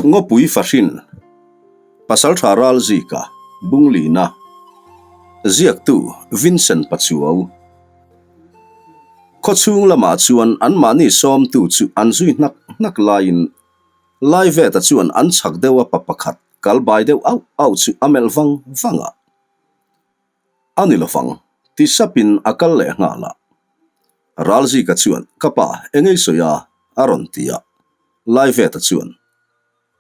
Ngawpui Fahrin, Pasaltha Ralzika, Bunglina, Ziaktu Vincent Pachuau. Khawchhung lamah chuan anmahni sawmtu chu an zui hnak hnak laiin Laiveta chuan an chhak deuh a pa pakhat kal bai deuh auh auh chu a melh vang vang a. A ni lovang, ti sapin a kal leh nghal a. Ralzika chuan, Ka pa, engei sawi a? a rawn ti a. Laiveta chuan,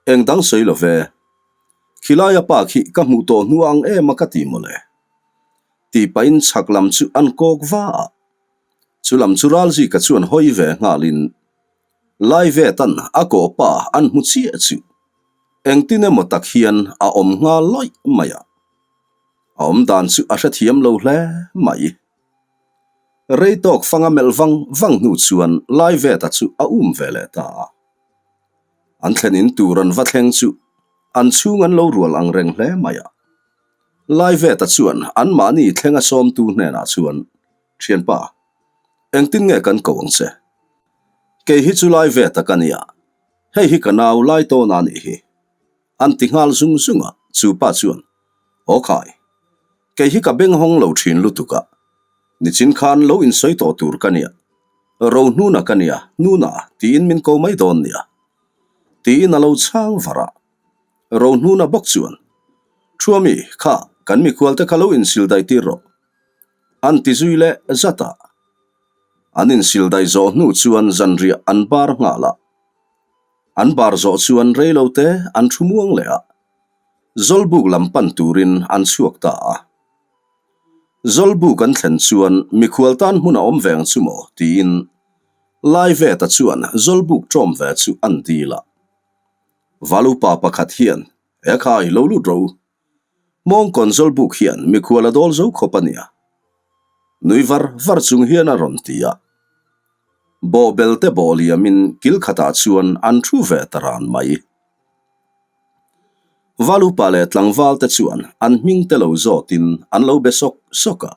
Eng dang sawi lo ve. Khilaia pa khi ka hmuh tawh hnu ang em a ka ti mawle. Tih pahin chhak lam chu an kawk va a. Chu lam chu Ralzika chuan hawi ve nghalin, Laivetan a kawh pa an hmu chiah chu engtin emaw tak hian a awm nghal lawih mai a. A awm dan chu a hrethiam lo hle mai. Rei tawk fanga melh vang vang hnu chuan Laiveta chu a um ve leh ta a. An thlen in tur an va thleng chu an chhung an lo rual ang reng hle mai a. Laiveta chuan anmahni thlenga sawmtu hnenah chuan, Thianpa, engtin nge kan ko ang che? Kei hi chu Laiveta ka nia, hei hi ka nau Laitawna a nih hi. An ti nghal zung zung a, chu pa chuan, Aw khai, kei hi ka beng hawng lo thin lutuk a, nichin khan lo insawi tawh tur ka nia, ro hnuna ka nia, hnuna tiin min ko mai dawn nia, tiin a lo chhang var a. Ro hnuna bawk chuan, Thuami, kha, kan mikhualte kha lo insil daih tir rawh, an ti zui leh zat a. An insil daih zawh hnu chuan zanriah an bar nghal a. An bar zawh chuan reilo te an thu muang leh a, Zawlbuk lam pan turin an chhuak ta a. Zawlbuk an thlen chuan mikhual tan hmun a awm ve ang chu maw tiin Laiveta chuan Zawlbuk ṭawm ve chu an dil a. Valupa pakhat hian, He khai lo lut rawh u. Mawngkawn Zawlbuk hian mikhual a dawl zo khawp a nia. Nui var var chung hian a rawn ti a. Bawhbel te bawh liamin kil khatah chuan an thu ve ta ran mai. Valupa leh tlangval te chuan an hming te lo zawtin an lo be sawk sawk a.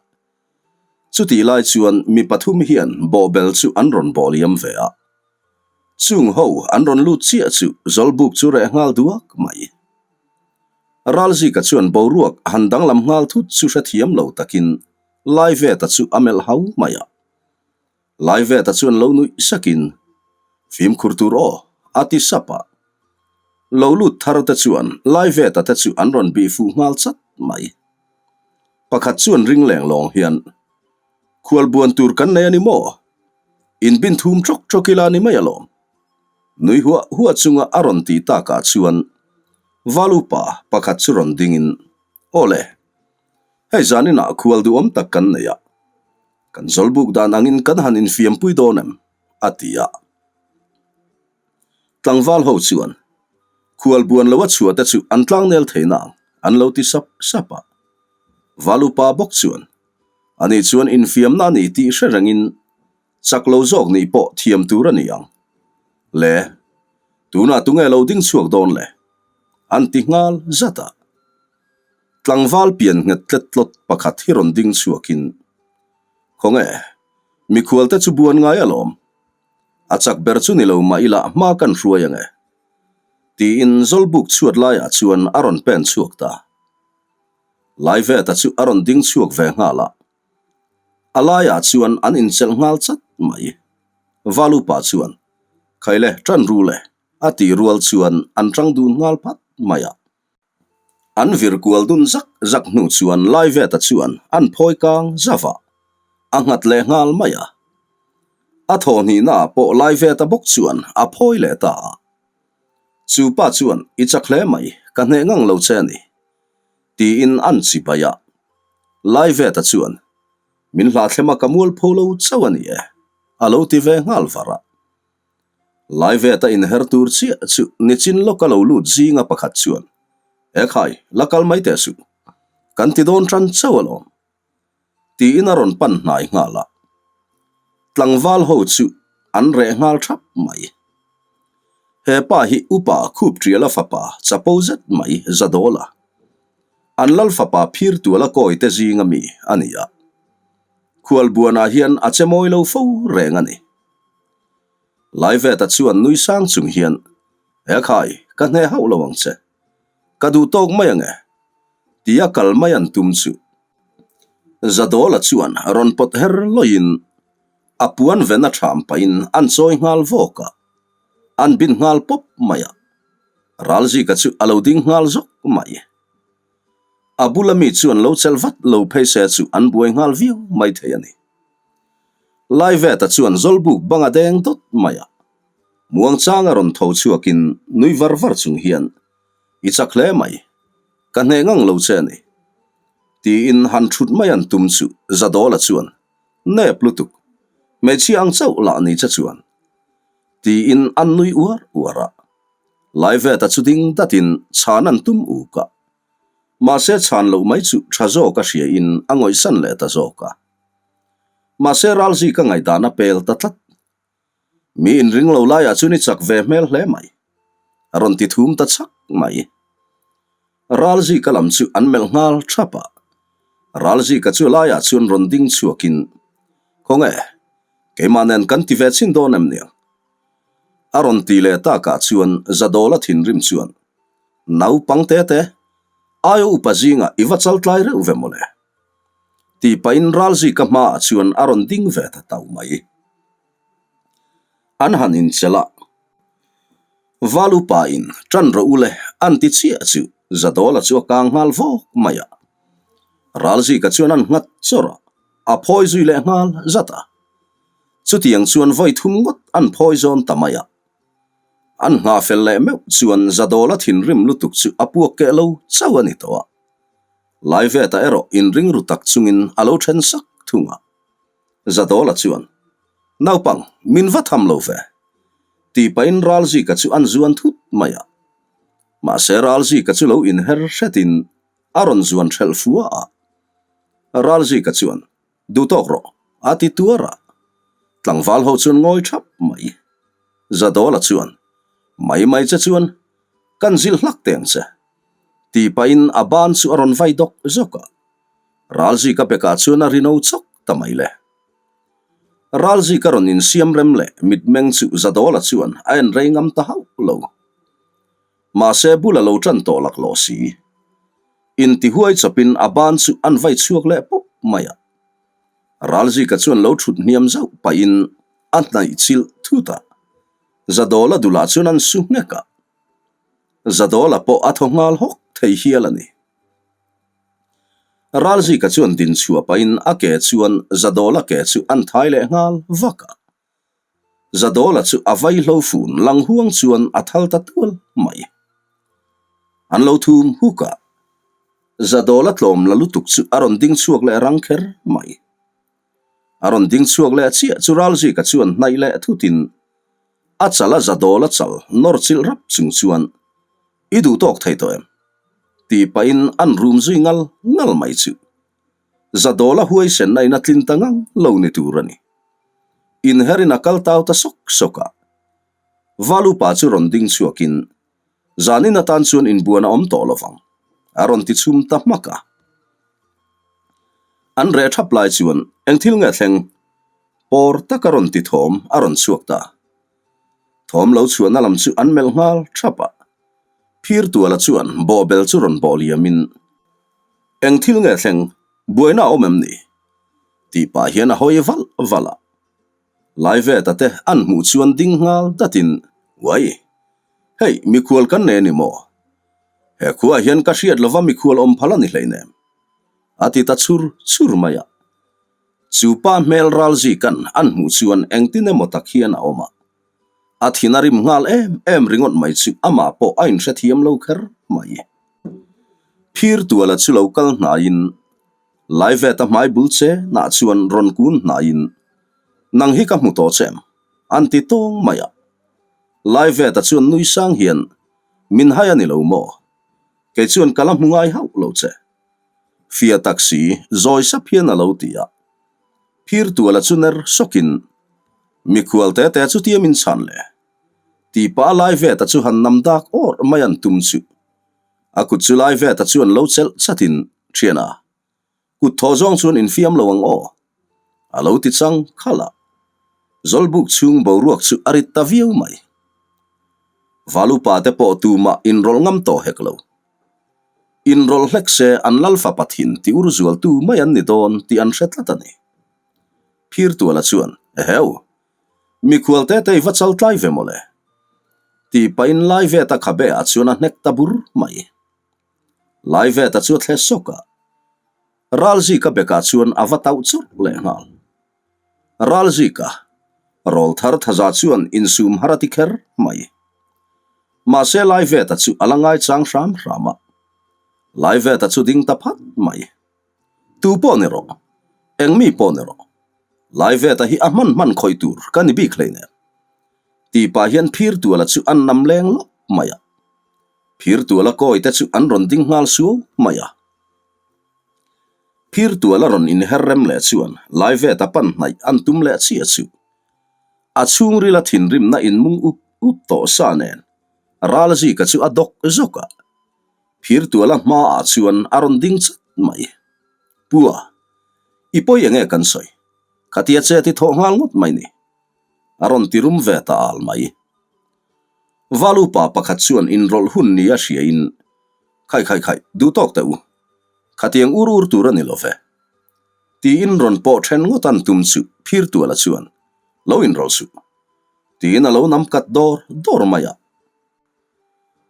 Chutih lai chuan mi pathum hian bawhbel chu an rawn bawh liam ve a. Chung ho an rawn lut chiah chu Zawlbuk chu reh nghal duak mai. Ralzika chuan boruak han danglam nghal thut chu hrethiam lo takin Laiveta chu a melh hau mai a. Laiveta chuan lo nuih sakin, Fimkhur tur aw, a ti sap a. Lo lut thar te chuan Laiveta te chu an rawn bih fuh nghal chat mai. Pakhat chuan ring leng lawng hian, Khual buan tur kan nei a ni maw? Inbin thum ṭawk ṭawk ila ni mai alawm. Nui huah huah chunga a rawn tih takah chuan Valupa pakhat chu rawn dingin, Aw le, hei zaninah khual duhawm tak kan nei a, kan zawlbuk dan angin kan han infiampui dawn em? a ti a. Tlangval ho chuan, Khual buan lo a chhuah te chu an tlangnel thei nang, an lo ti sap sap a. Valupa bawk chuan, Ani chuan infiamna a ni tih hre rengin Chak lo zawk nih pawh thiam tur a ni ang. Le, tunah tunge lo ding chhuak dawn le? An ti nghal zat a. Tlangval pian nghet tlet tlawt pakhat hi rawn ding chhuakin, Khawnge, mikhualte chu buan ngai alawm. A chak ber chu ni lo mah ila hma kan hruai ange. Tiin Zawlbuk chhuat laiah chuan a rawn pen chhuak ta. Laiveta chu a rawn ding chhuak ve nghal a. A laiah chuan an inchelh nghal chat mai. Valupa chuan, Khaile, ṭan ru le, a tih rual chuan an ṭang dun nghal phat mai a. An vir kual dun zak zak hnu chuan Laiveta chuan an phawi kang zauh a, a nghat leh nghal mai a. A thawhhnihnaah pawh Laiveta bawk chuan a phawi leh ta a. Chu pa chuan, I chak hle mai, ka hneh ngang lo che a ni. Tiin an chi bai a. Laiveta chuan, Min hlahthlem a ka mualpho lo chauh a ni e, a lo ti ve nghal var a. Laiveta inher tur chiah chu nichin lawka lo lut zinga pakhat chuan, E khai, la kal mai teh suh. Kan ti dawn tan chauh alawm. Tiin a rawn pan hnai nghal a. Tlangval ho chu an reh nghal thap mai. He pa hi upa khup tiala fapa chapo zet mai Zadawl a. An lal fapa phir tuala kawi te zinga mi a ni a. Khualbuanah hian a che mawi lo fo reng a ni. Laiveta chuan nui sang chung hian, He khai, Ka hneh hauh lo ang che. Ka duh tawk mai ang e. Tia kal mai an tum chu. Zadawla chuan rawn pawt her lawiin a puan ven a ṭham pahin an chawi nghal vawk a, an bin nghal pawp mai a. Ralzika chu a lo ding nghal zawk mai. A bula mi chuan lo chelh vat lo phei se chu an buai nghal viau mai thei a ni. Laiveta chuan Zawlbuk bang a deng dawt mai a. Muangchanga rawn tho chhuakin nui var var chung hian, I chak hle mai. Ka hneh ngang lo che a ni. Tiin han thut mai an tum chu Zadawla chuan, Nep lutuk. Hmeichhia ang chauh lah ni che chuan. Tiin an nui uar uar a. Laiveta chu ding datin chhan an tum uk a. Mahse chhan loh mai chu tha zawk a hria in a ngawihsan leh ta zawk a. Mahse Ralzi ka ngaihdan a pel ta tlat. Mi inring lo laiah chuan i chak ve hmel hle mai. A rawn ti thum ta chak mai. Ralzika lam chu an melh nghal thap a. Ralzika chu laiah chuan rawn ding chhuakin, Khawnge, keimah nen kan ti ve chhin dawn em niang? A rawn ti leh takah chuan Zadawla thinrim chuan, Naupang te te, aia upa zingah i va chal tlai reuh ve mawle. Tih pahin Ralzika hmaah chuan a rawn ding ve ta tau mai. An han inchelh a, Val upain ṭan rawh u le an ti chiah chu Zadawla chu a kang nghal vawk mai a. Ralzika chuan an nghat chawrh a, a phawi zui leh nghal zat a. Chutiang chuan vawi thum ngawt an phawi zawn ta mai a. An nghah fel leh meuh chuan Zadawla thinrim lutuk chu a puak keh lo chauh a ni tawh a. Laiveta erawh inring ru tak chungin a lo then sak thung a. Zadawla chuan, Naupang, min va tham lo ve! tih pahin Ralzika chu an zuan thut mai a. Mahse Ralzika chu lo inher hretin a rawn zuan hrelh fua a. Ralzika chuan, Duh tawk rawh, a ti tuar a. Tlangval ho chuan ngawi thap mai. Zadawla chuan, Mai mai che chuan, kan zilh hlak teng che, tih pahin a ban chu a rawn vai dawk zawk a. Ralzika bekah chuan a rino chawk ta mai le. Ralzika rawn insiam rem leh mitmeng chu Zadawla chuan a en rei ngam ta hauh lo. Mahse bul a lo tan tawh laklawh si. Intihuai chawpin a ban chu an vai chhuak leh pawp mai a. Ralzika chuan lo thut hniam zauh pahin a hnaih chilh thut a. Zadawla dulah chuan an su nghek a. Zadawla pawh a thaw nghal hawk thei hial a ni. Ralzika chuan din chhuah pahin a ke chuan Zadawla ke chu an thai leh nghal vak a. Zadawla chu a vaihlo fun lang huang chuan a thal ta tual mai. An lo thum huk a, Zadawla tlawm la lutuk chu a rawn ding chhuak leh rang kher mai. A rawn ding chhuak leh chiah chu Ralzika chuan hnaih leh thutin a chal a Zadawla chal nawr chilh rap chung chuan I duh tawk thei tawh em? tih pahin an rum zui ngal ngal mai chu. Zadawla huaisenna in a tlin ta ngang lo ni tur a ni. Inherin a kal tau ta sawk sawk a. Valupa chu rawn ding chhuakin, Zanin atan chuan inbuan a awm tawh lo vang, a rawn ti chhum ta hmak a. An reh thap lai chuan eng thil nge thleng? Pawr taka rawn ti thawm a rawn chhuak ta. Thawm lo chhuahna lam chu an melh nghal thap a. Phirtuala chuan bawhbel chu rawn bawh liamin, Eng thil nge thleng, buaina a awm em ni? tih pah hian a hawi valh valh a. Laiveta te an hmuh chuan ding nghal datin, Uai! Hei, mikhual kan nei a ni maw? He khuaah hian ka hriat lova mikhual awm phal a ni hleinem, a ti ta chhur chhur mai a. Chu pa hmel ral zikan an hmuh chuan engtin emaw tak hian a awm a. A thin a rim nghal em em ringawt mai chu amah pawh a inhrethiam lo kher mai. Phir tuala chu lo kal hnaiin Laiveta hmai bul che nah chuan rawn kun hnaiin Nang hi ka hmu tawh che em? an ti tawng mai a. Laiveta chuan nui sang hian Min hai a ni lo maw? Kei chuan ka la hmu ngai hauh lo che. Fia tak si, zawi sap hian a lo ti a. Phir tuala chu ner sawkin, Mikhual te te chu tiam in chhan le. Tih pah a lai veta chu han nam dak awrh mai an tum chu. A kut chu lai veta chuan lo chelh chatin, Thiana, kut thaw zawng chuan infiam lo ang aw. A lo ti chang khalh a. Zawlbuk chhung boruak chu a rit ta viau mai. Valupa te pawh tumah inrawlh ngam tawh hek lo. Inrawlh hlek se an lal fapa thin ti ur zualtu mai an ni dawn tih an hre tlat a ni. Phirtuala chuan, Eheu! Mikhual te te i va chal tlai ve mawle. Tih pahin Laiveta khabe ah chuan a hnek ta bur mai. Laiveta chu a thle sawk a. Ralzika bekah chuan a va tauh chawrh leh nghal. Ralzika, rawl thar thaza chuan insum har a ti kher mai. Mahse Laiveta chu a la ngaichang hram hram a. Laiveta chu ding ta phat mai. Tu pawh ni rawh, eng mi pawh ni rawh, Laiveta hi a hman hman khawih tur ka ni bik hleinem. Tih pah hian Phirtuala chu an nam leng lawp mai a. Phirtuala kawi te chu an rawn ding nghal suau mai a. Phirtuala rawn inher rem leh chuan Laiveta pan hnaih an tum leh chiah chu a chhungrila thinrimna inmung up up tawh sa nen Ralzika chu a dawk zawk a. Phirtuala hmaah chuan a rawn ding chat mai. Pua, i pawi enge kan sawi? Khatia chet i thawh nghal ngawt mai ni. A rawn ti rum ve ta al mai. Valupa pakhat chuan inrawlh hun nia hriain, Khai khai khai, duh tawk teh u. Khatiang ur ur tur a ni lo ve. Tiin rawn pawh then ngawt an tum chu Phirtuala chuan, Lo inrawlh suh. Tiin a lo nam kat dawr dawr mai a.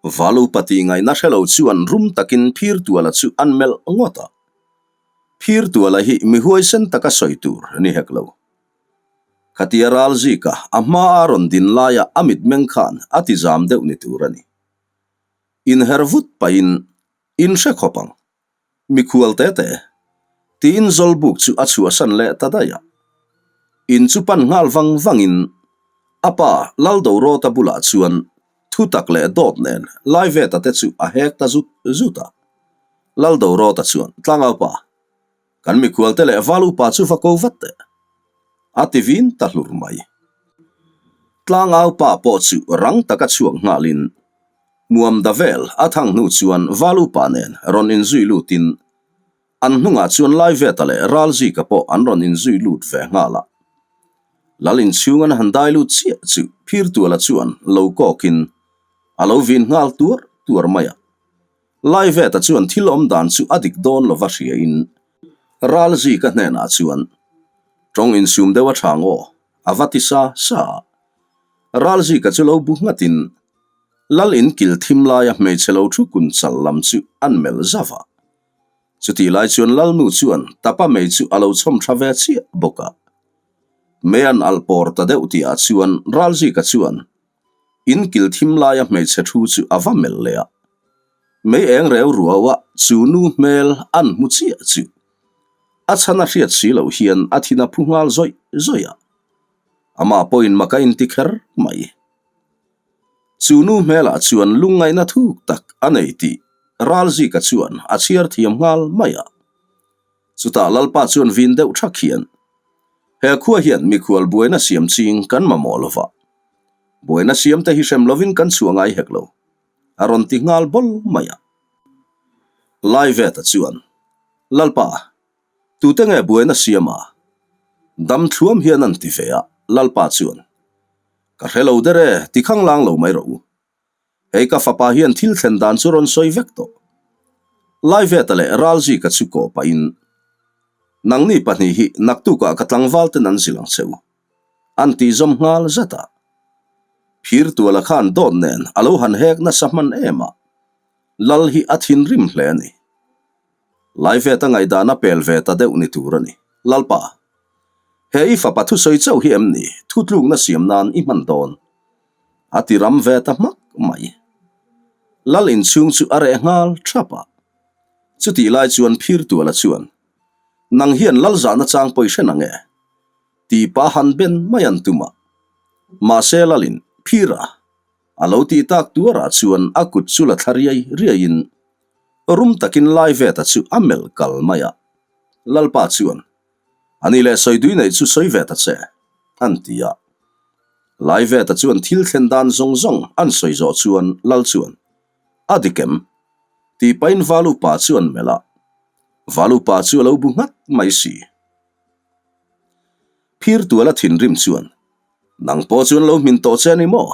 Valupa tih ngaihna hre lo chuan rum takin Phirtuala chu an melh ngawt a. Phirtuala hi mi huaisen taka sawi tur ni hek lo. Khatia ral zika a hma a rawn din laia a mitmeng khan a ti zam deuh ni tur a ni. Inher vut pahin in hre khawp ang. Mikhual te te, tiin Zawlbuk chu a chhuahsan leh ta daih a. In chu pan nghal vang vangin a pa Laldorawta bulah chuan thutak leh dawt nen Laiveta te chu a hek ta zut zut a. Laldorawta chuan, Tlangaupa, kan mikhual te leh val upa chu va ko vat teh. A ti vin ta hlur mai. Tlangaupa pawh chu rang taka chhuak nghalin Muam da vel a thang hnu chuan val upa nen rawn inzui lutin an hnungah chuan Laiveta leh Ralzika pawh an rawn inzui lut ve nghal a. Lal inchhung an han dai lut chiah chu Phirtuala chuan lo kawkin a lo vin nghal tuar tuar mai a. Laiveta chuan thil awm dan chu a dik dawn lova hriain Ralzika hnenah chuan tawng insum deuh a tha ngaw a va ti sa sa a. Ralzika chu lo bu nghatin Lal in kil thim laia hmeichhe lo thu kun chal lam chu an melh zauh a. Chutih lai chuan Lalnu chuan tapa mei chu a lo chhawm tha ve chiah bawk a. Mei an alh pawr ta deuh tihah chuan Ralzika chuan in kil thim laia hmeichhe thu chu a va melh leh a. Mei eng reu ruau a chu nu hmel an hmu chiah chu a chhan a hriat si loh hian a thin a phu nghal zawih zawih a. Amah pawhin mak a inti kher mai. Chu nu hmelah chuan lungngaihna thuk tak a nei tih Ralzika chuan a chhiar thiam nghal mai a. Chutah Lalpa chuan vin deuh thak hian, He khua hian mikhual buaina siam ching kan mamawh lo va, buaina siamte hi hrem lovin kan chhuah ngai hek lo, a rawn ti nghal bawl mai a. Laiveta chuan, Lalpa, Tute nge buaina siam a? Dam thluam hian an ti ve a, Lalpa chuan, Ka hre lo der e, ti khanglang lo mai rawh u. Hei ka fapa hian thil thlen dan chu rawn sawi vek tawh. Laiveta leh Ralzika chu kawh pahin, Nangni pahnih hi naktukah ka tlangval ten an zil ang che u. An tih zawm nghal zat a. Phirtuala khan dawt nen a lo han hek nasa hman em a, Lal hi a thinrim hle a ni. Laiveta ngaihdan a pel ve ta deuh ni tur a ni. Lalpa, he i fapa thusawi chauh hi em ni thutlukna siam nan i hman dawn? A ti ram ve ta hmak mai. Lal inchhung chu a reh nghal thap a. Chutih lai chuan Phirtuala chuan, Nang hian lal zahna chang pawi hre nang e? Ti pa han ben mai an tum a. Mahse Lalin, Phira, a lo tih tak tuarah chuan a kut chu la thla riai riaiin rum takin Laiveta chu a melh kal mai a. Lalpa chuan, A ni leh sawi dui neih chu sawi ve ta che, an ti a. Laiveta chuan thil thlen dan zawng zawng an sawi zawh chuan Lal chuan, A dik em? tih pahin Valupa chu an melh a. Valupa chu a lo bu nghat mai si. Phirtuala thinrim chuan, Nang pawh chuan lo hmin tawh che a ni maw?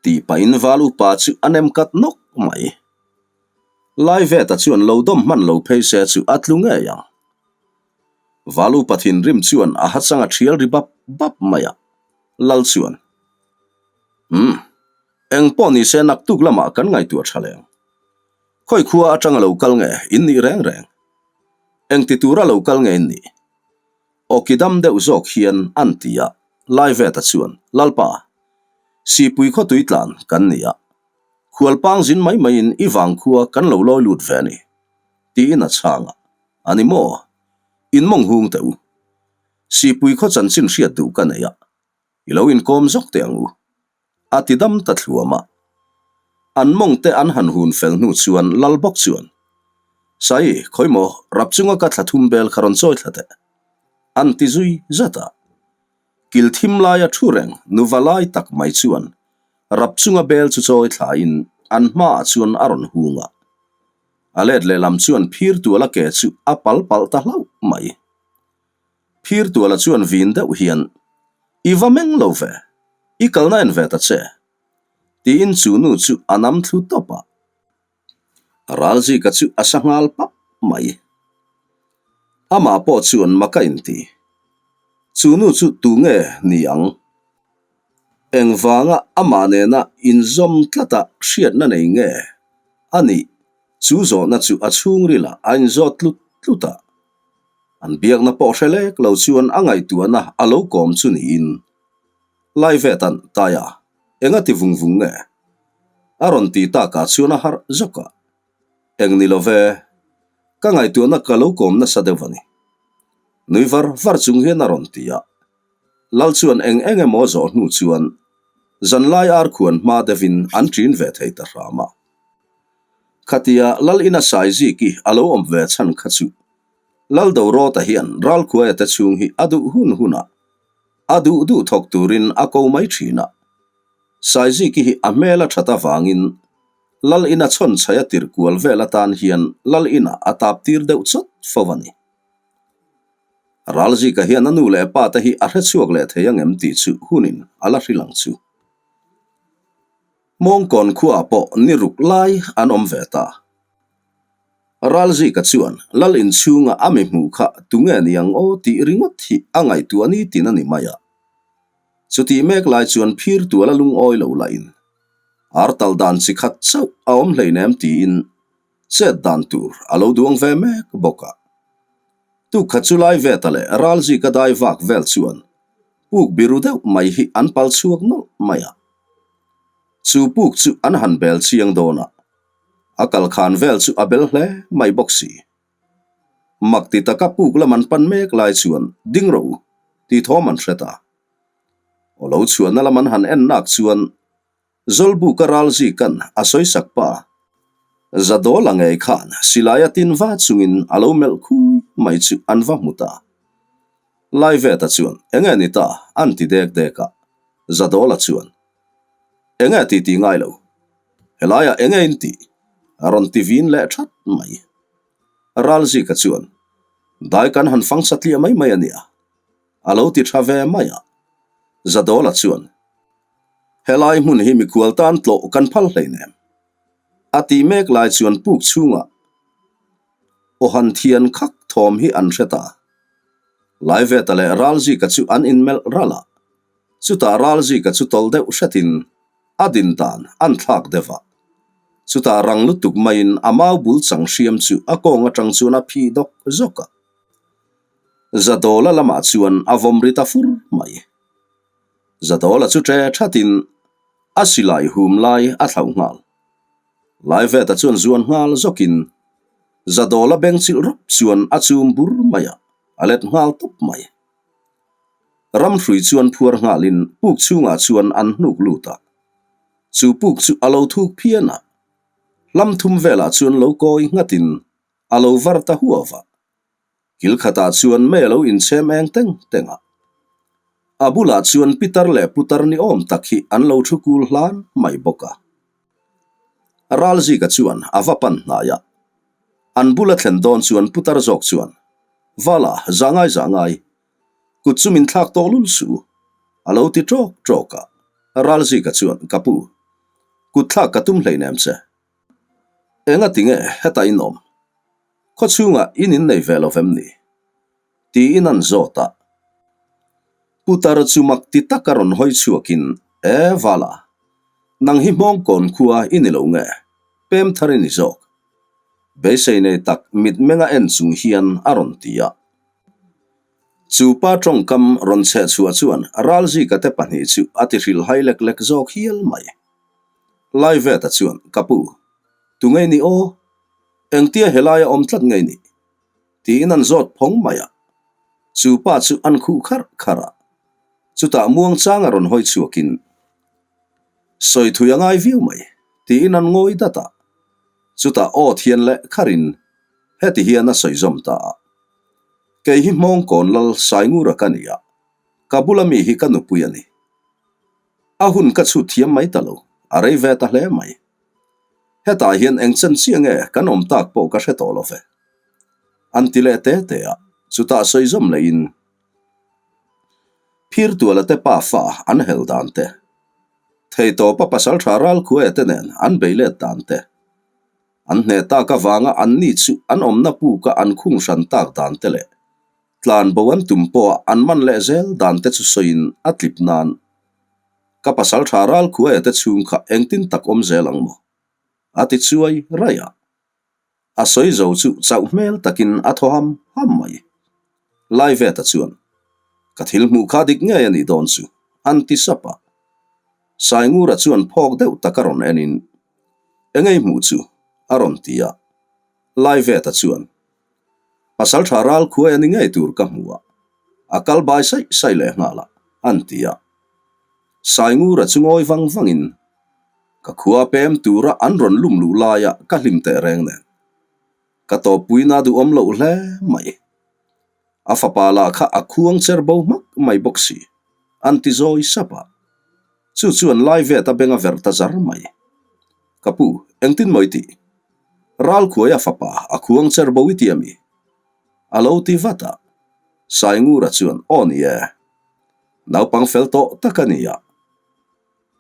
Tih pahin val upa chu a nem kat nawk mai. Laiveta chuan lo dawm hman lo phei se chu a tlu ngei ang. Val upa thinrim chuan a hachang a thial ri bap bap mai a, Lal chuan, Umm, eng pawh ni se naktuk lamah kan ngaihtuah tha leng. Khawi khua atanga lo kal nge in nih reng reng? Eng ti tura lo kal nge in nih? Awki dam deuh zawk hian an ti a, Laiveta chuan, Lalpa, Sipui khawtui tlan kan ni a, khualpang zin mai maiin i vangkhua kan lo lawi lut ve a ni, tiin a chhang a, A ni maw? In mawng hung teh u. Sipui khaw chanchin hriat duh ka nei a, i lo inkawm zawk teh ang u. A ti dam ta thluam a. An mawng te an han hun fel hnu chuan lal bawk chuan, Sai, khawi maw, rap chunga ka thla thum bel kha rawn chawi thla teh. An ti zui zat a. Kil thim laia thu reng nuva lai tak mai chuan rap chunga bel chu chawi thlain an hmaah chuan a rawn hung a. A let lehlam chuan phir tuala ke chu a pal palh ta hlauh mai. Phir tuala chuan vin deuh hian, I va meng lo ve, i kalna en ve ta che, tiin chu nu chu a nam thlu tawp a. Ralzika chu a sa nghal pap mai. Amah pawh chuan mak a inti. Chu nu chu tu nge ni ang? Engvanga amah nena inzawm tlata hriatna nei nge a nih? Chu zawhna chu a chhungrilah a inzawt tlut tlut a. An biakna pawh hre lek lo chuan a ngaihtuahna a lo kawm chu niin Laivetan Taia enga ti vung vung nge? A rawn ti takah chuan a harh zawk a. Eng ni lo ve, ka ngaihtuahna ka lo kawm nasa deuh a ni. Nui var var chung hian a rawn ti a. Lal chuan eng eng emaw zawh hnu chuan zanlai ar khuan hma deuhin an ṭin ve thei ta hram a. Khatia Lal ina Saiziki a lo awm ve chhan kha chu Lal Dorawta hian Ralkhuaia te chhung hi a duh hun hunah a duh duh thawk turin a ko mai thin a. Saiziki hi a hmel a that avangin Lal ina chhawnchhaih a tirh kual vel atan hian Lal inah a tap tir deuh chawt fo a ni. Ralzika hian a nu leh pa te hi a hrechhuak leh thei angem tih chu hunin a la hrilh ang chu. Mawngkawn khuaah pawh ni ruk lai an awm ve ta. Ralzika chuan Lal inchhunga a mi hmuh kha tunge ni ang aw tih ringawt hi a ngaihtuah ni tin a ni mai a. Chutih mek lai chuan phir tuala lungawi lo lahin ar tal dan chi khat chauh a awm hleinem tiin chet dan tur a lo duang ve mek bawk a. Tukkhat chu lai ve ta leh Ralzika dai vak vel chuan puk biru deuh mai hi an pal chhuak nawlh mai a. Chu puk chu an han bel chiang dawn a, a kal khan vel chu a bel hle mai bawk si. Mak ti taka puk lam an pan mek lai chuan ding rawh u tih thawm an hre ta. Aw lo chhuahna lam an han en nak chuan Zawlbuka ralzikan a sawisak pa Zadawla ngei khan silai a tin va chungin a lo melh khui mai chu an va hmu ta. Laiveta chuan enge ni ta an ti dek dek a, Zadawla chuan Enge ti ti ngai lo, helaiah enge in tih? a rawn ti vin leh that mai. Ralzika chuan Dai kan han fang satliah mai mai a nia a lo ti tha ve mai a, Zadawla chuan Helai hmun hi mikhual tan tlawh kan phal hleinem. A tih mek lai chuan puk chhungah Awhan thian khak thawm hi an hre ta. Laiveta leh Ralzika chu an inmelh ralh a, chutah Ralzika chu tawlh deuh hretin a din dan an thlak deuh a. Chutah rang lutuk maiin a mau bul chang hriam chu a kawng atang chuan a phih dawk zawk a. Zadawla lamah chuan a vawm ri ta fur mai. Zadawla chu ṭe ṭhatin a silai hum lai a thlauh nghal. Laiveta chuan zuan nghal zawkin Zadawla beng chilh rawp chuan a chum bur mai a, a let nghal tawp mai. Ramhrui chuan phuar nghalin puk chhungah chuan an hnuk lut a. Chu puk chu a lo thuk phian a, hlam thum velah chuan lo kawi nghatin a lo var ta huau a. Kil khatah chuan mei a lo inchhem eng teng teng a. A bulah chuan pitar leh putar ni awm tak hi an lo thu kul hlan mai bawk a. Ralzika chuan a va pan hnai a. An bula thlen dawn chuan putar zawk chuan, Vala, zah ngai zah ngai. Kut chu min thlak tawh lul suh u, a lo ti ṭawk ṭawk a. Ralzika chuan, Ka pu. Kutthlak ka tum hleinem che. Engati nge heta in awm? Khawchhungah in innei ve lo vem ni? Tiin an zawt a. Putar chu mak ti taka rawn hawi chhuakin, E Vala, nang hi Hmawngkawn khua i ni lo nge? Pem thar i ni zawk. Beisei nei tak mitmenga en chung hian a rawn ti a. Chu pa tawngkam rawn chheh chhuah chuan Ralzika te pahnih chu a ti hrilhhai lek lek zawk hial mai. Laiveta chuan, Ka pu, tu ngei ni aw? Engtia helaia awm tlat ngei ni? Tiin an zawt phawng mai a. Chu pa chu an khuh kharh kharh a. Chutah muangchang a rawn hawi chhuakin, Sawi thui a ngai viau mai, tiin an ngawi dat a. Chutah aw thian leh kharin heti hian a sawi zawm ta a, Kei hi Hmawngkawn Lal Saingura ka ni a, ka bula mi hi ka nupui a ni. A hun ka chhut thiam mai ta lo, a rei ve ta hle mai. Hetah hian eng chen chiah nge kan awm tak pawh ka hre tawh lo ve. An ti leh te te a, chutah sawi zawm lehin Phirtuala te pa fa an hel dan te, Theitawpa pasaltha Ralkhuaia te nen an bei let dan te, an hneh tak avanga anni chu an awmna puka an khung hran tak dan te leh tlan bo an tum pawha an man leh zel dan te chu sawiin a tlip nan ka pasaltha Ralkhuaia te chhung kha engtin tak awm zel ang maw? a ti chuai raih a. A sawi zo chu chauh hmel takin a thaw ham ham mai. Laiveta chuan, Ka thil hmuh kha dik ngei a nih dawn chu, an ti sap a. Saingura chuan phawk deuh tak a rawn enin, Engei hmuh chu? a rawn ti a. Laiveta chuan, Pasaltha ral khuai a ni ngei tur ka hmu a, a kal bai saih saih leh nghal a, an ti a. Saingura chu ngawi vang vangin, Ka khua pem tura an rawn lum luh laia ka hlim teh reng nen, ka tawppuina duhawm loh hle mai. A fapa lah kha a khuang cher bo hmak mai bawk si, an ti zawi sap a. Chu chuan lai vet a beng a verh ta zar mai. Ka pu, engtin maw i tih? Ralkhuaia fapa a khuang cher bo i ti a mi? A lo ti vat a. Saingura chuan, Aw ni e. Naupang fel tawh tak a ni a.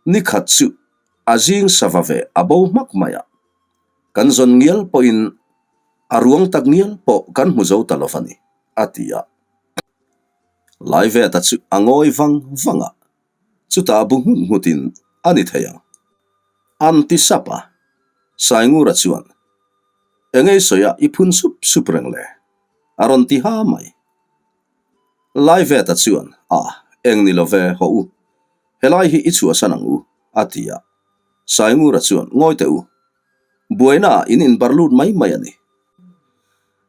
Ni khat chu a zing sava ve a bo hmak mai a, kan zawn ngial pawhin a ruang tak ngial pawh kan hmu zo ta lo va ni, a ti a. Laiveta chu a ngawi vang vang a, chutah bu nghut nghutin a ni thei ang. An ti sap a, Saingura chuan, Engei sawiah i phun sup sup reng le? a rawn ti ha mai. Laiveta chuan, A, eng ni lo ve, hawh u. Helai hi i chhuahsan ang u, a ti a. Saingura chuan, Ngawi teh u. Buaina ah in inbar lut mai mai a ni.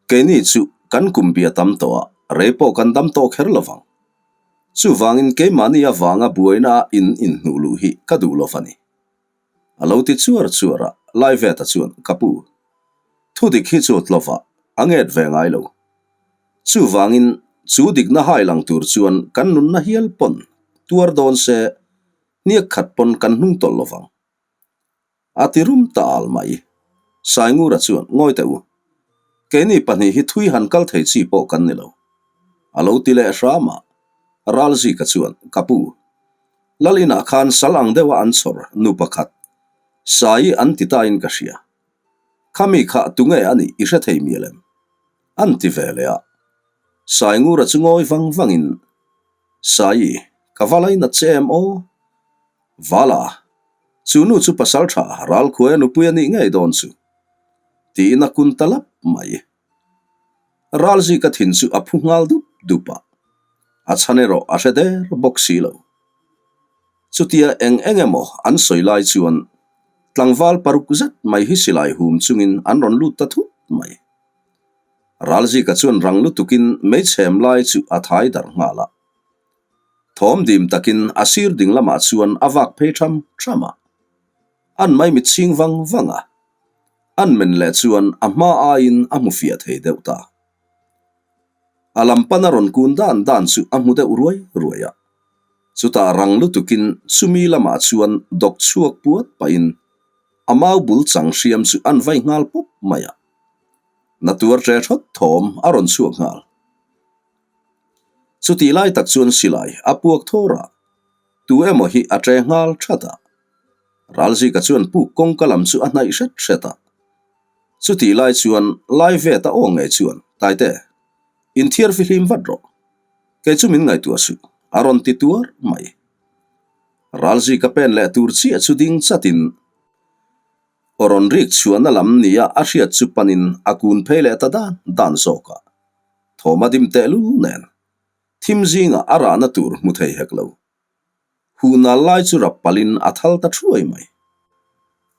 Keini chu kan kum bia tam tawh a, rei pawh kan dam tawh kher lo vang. Chuvangin keimahni avanga buaina ah in inhnuh luh hi ka duh lo va ni. A lo ti chuar chuar a, Laiveta chuan, Ka pu, thudik hi chu tlawva a nget ve ngai lo. Chuvangin chu dikna hai lang tur chuan kan nunna hial pawn tuar dawn se hniak khat pawn kan hnung tawlh lo vang. A ti rum ta al mai. Saingura chuan, Ngawi teh u, keini pahnih hi thui han kal thei chi pawh kan ni lo. A lo ti leh hram a, Ralzika chuan, Ka pu, Lal inah khan sal ang deuha an chhawr nu pakhat, Sai an ti tain ka hria. Khami kha tunge a nih i hre thei mial em? An ti ve leh a. Saingura chu ngawi vang vangin, Sai, ka va lainat che em aw? Vala, chu nu chu pasal tha Ralkhuaia nupui a nih ngei dawn chu, tiin a kun ta lap mai. Ralzika thin chu a phu nghal dup dup a, a chhan erawh a hre der bawk si lo. Chutia eng eng emaw an sawi lai chuan tlangval paruk zet mai hi silai hum chungin an rawn lut ta thut mai. Ralzika chuan rang lutukin meichhem lai chu a thai darh nghal a. Thawm dim takin a sir ding lamah chuan a vak phei tham tham a. An maimit chhing vang vang a. An men leh chuan a hma aiin a hmu fiah thei deuh ta. A lam pana rawn kun dan dan chu a hmu deuh ruai ruai a. Chutah rang lutukin chumi lamah chuan dawk chhuak puat pahin a mau bul chang hriam chu an vai nghal pawp mai a. Na tuar ṭe ṭhawt thawm a rawn chhuak nghal. Chutih lai tak chuan silai a puak thawr a, tu emaw hi a ṭe nghal ṭhat a. Ralzika chuan puk kawngka lam chu a hnaih hret hret a. Chutih lai chuan Laiveta aw ngei chuan, Taite, inthiar fihlim vat rawh. Kei chu min ngaihtuah suh, a rawn ti tuar mai. Ralzika pen leh tur chiah chu ding chatin aw rawn rik chhuahna lam nia a hriat chu panin a kun phei leh ta dan dan zawk a. Thawm a dim tehlul nen thim zingah a rahna tur hmu thei hek lo. Huh nal lai chu rap palhin a thal ta thuai mai.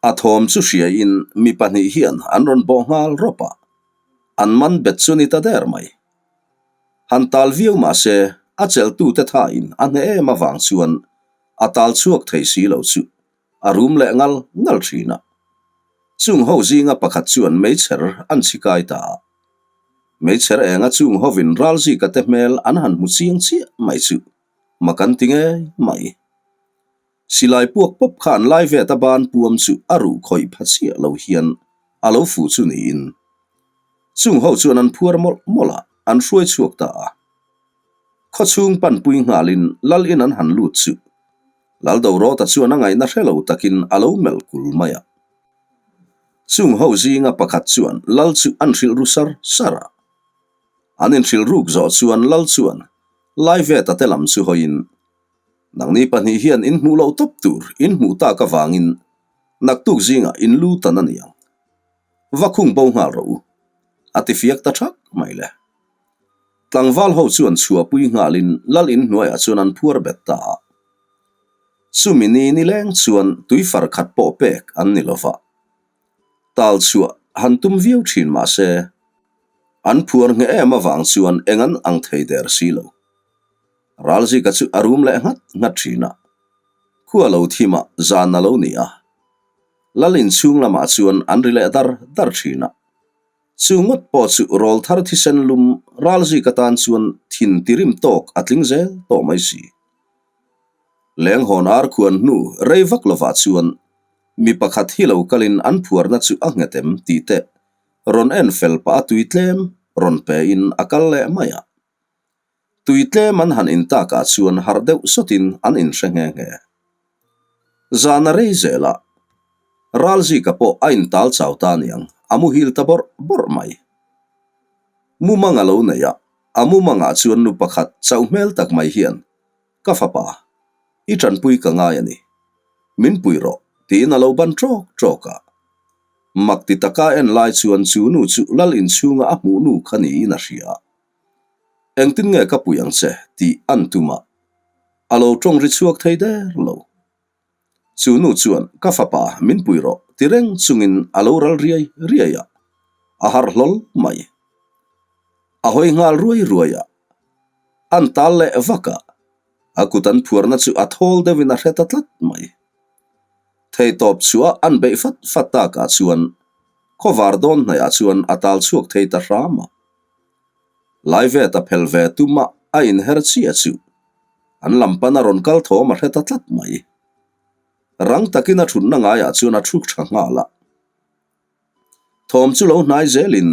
A thawm chu hriaiin mi pahnih hian an rawn bawh nghal rawp a, an man bet chu ni ta der mai. Han tal viau mah se a chelhtute thain a hneh em avang chuan a tal chhuak thei si lo chu a rum leh ngal ngal thin a. Chung ho zinga pakhat chuan meichher an chhi kai ta a. Meichher enga chung hovin ralzika te hmel an han hmu chiang chiah mai chu mak an ti ngei mai. Silai puak pawp khan lai vet a ban puam chu a ruh khawih pha chiah lo hian a lo fuh chu niin chung ho chuan an phuar mawlh mawlh a, an hruai chhuak ta a. Khawchhung panpui nghalin lal in an han lut chu Laldorawta chuan a ngaihna hre lo takin a lo melh kul mai a. Chung ho zinga pakhat chuan lal chu an hrilh ru sar sar a. An inhrilh ruk zawh chuan lal chuan Laiveta te lam chu hawiin, Nangni pahnih hian in hmuh loh tawp tur in hmuh tak avangin naktuk zingah in lu tan a ni ang. Va khung bo nghal rawh u, a ti fiak ta thak mai le. Tlangval ho chuan chhuahpui nghalin lal in hnuaiah chuan an phuar bet ta a. Chumi ni nileng chuan tui far khat pawh pek an ni lova. Tal chhuah han tum viau thin mah se, an phuar ngheh em avang chuan eng an ang thei der si lo. Ralzika chu a rum leh nghat nghat thin a. Khua lo thim a, zan a lo ni a. Lal inchhung lamah chuan an ri leh dar dar thin a. Chu ngawt pawh chu rawlthar thisen lum Ralzika tan chuan thin tirim tawk a tling zel tawh mai si. Lenghawn ar khuan hnu rei vak lovah chuan mi pakhat hi lo kalin an phuarna chu a nghet em tih te rawn en fel pah a tui tlem rawn pe in a kal leh mai a. Tui tlem an han in takah chuan harh deuh sawtin an inhre nghe nghe. Zan a rei zel a, Ralzika pawh a intal chau ta aniang, a muhil ta bawrh bawrh mai. Mumang a lo nei a, a mumangah chuan nu pakhat chauh hmel tak mai hian, Ka fapa, i tanpui ka ngai a ni. Min pui rawh, tiin a lo ban ṭawk ṭawk a. Mak ti taka en lai chuan chu nu chu lal inchhunga a hmuh nu kha niin a hria. Engtin nge ka pui ang che tih an tum a, a lo tawng ri chhuak thei der lo. Chu nu chuan ka fapa min pui rawh ti reng chungin a lo ral riai riai a, a harh hlawl mai. A hawi nghal ruai ruai a, an tal leh vak a, a kut an phuarna chu a thawl deuhin a hre ta tlat mai. Theihtawp chhuah an beih fat fat takah chuan khawvar dawn hnaihah chuan a tal chhuak thei ta hram a. Laivet a phel ve tum a, a inher chiah chu an lam pan a rawn kal thawm a hre ta tlat mai. Rang takin a thutna ngaiah chuan a thuk tha nghal a. Thawm chu lo hnai zelin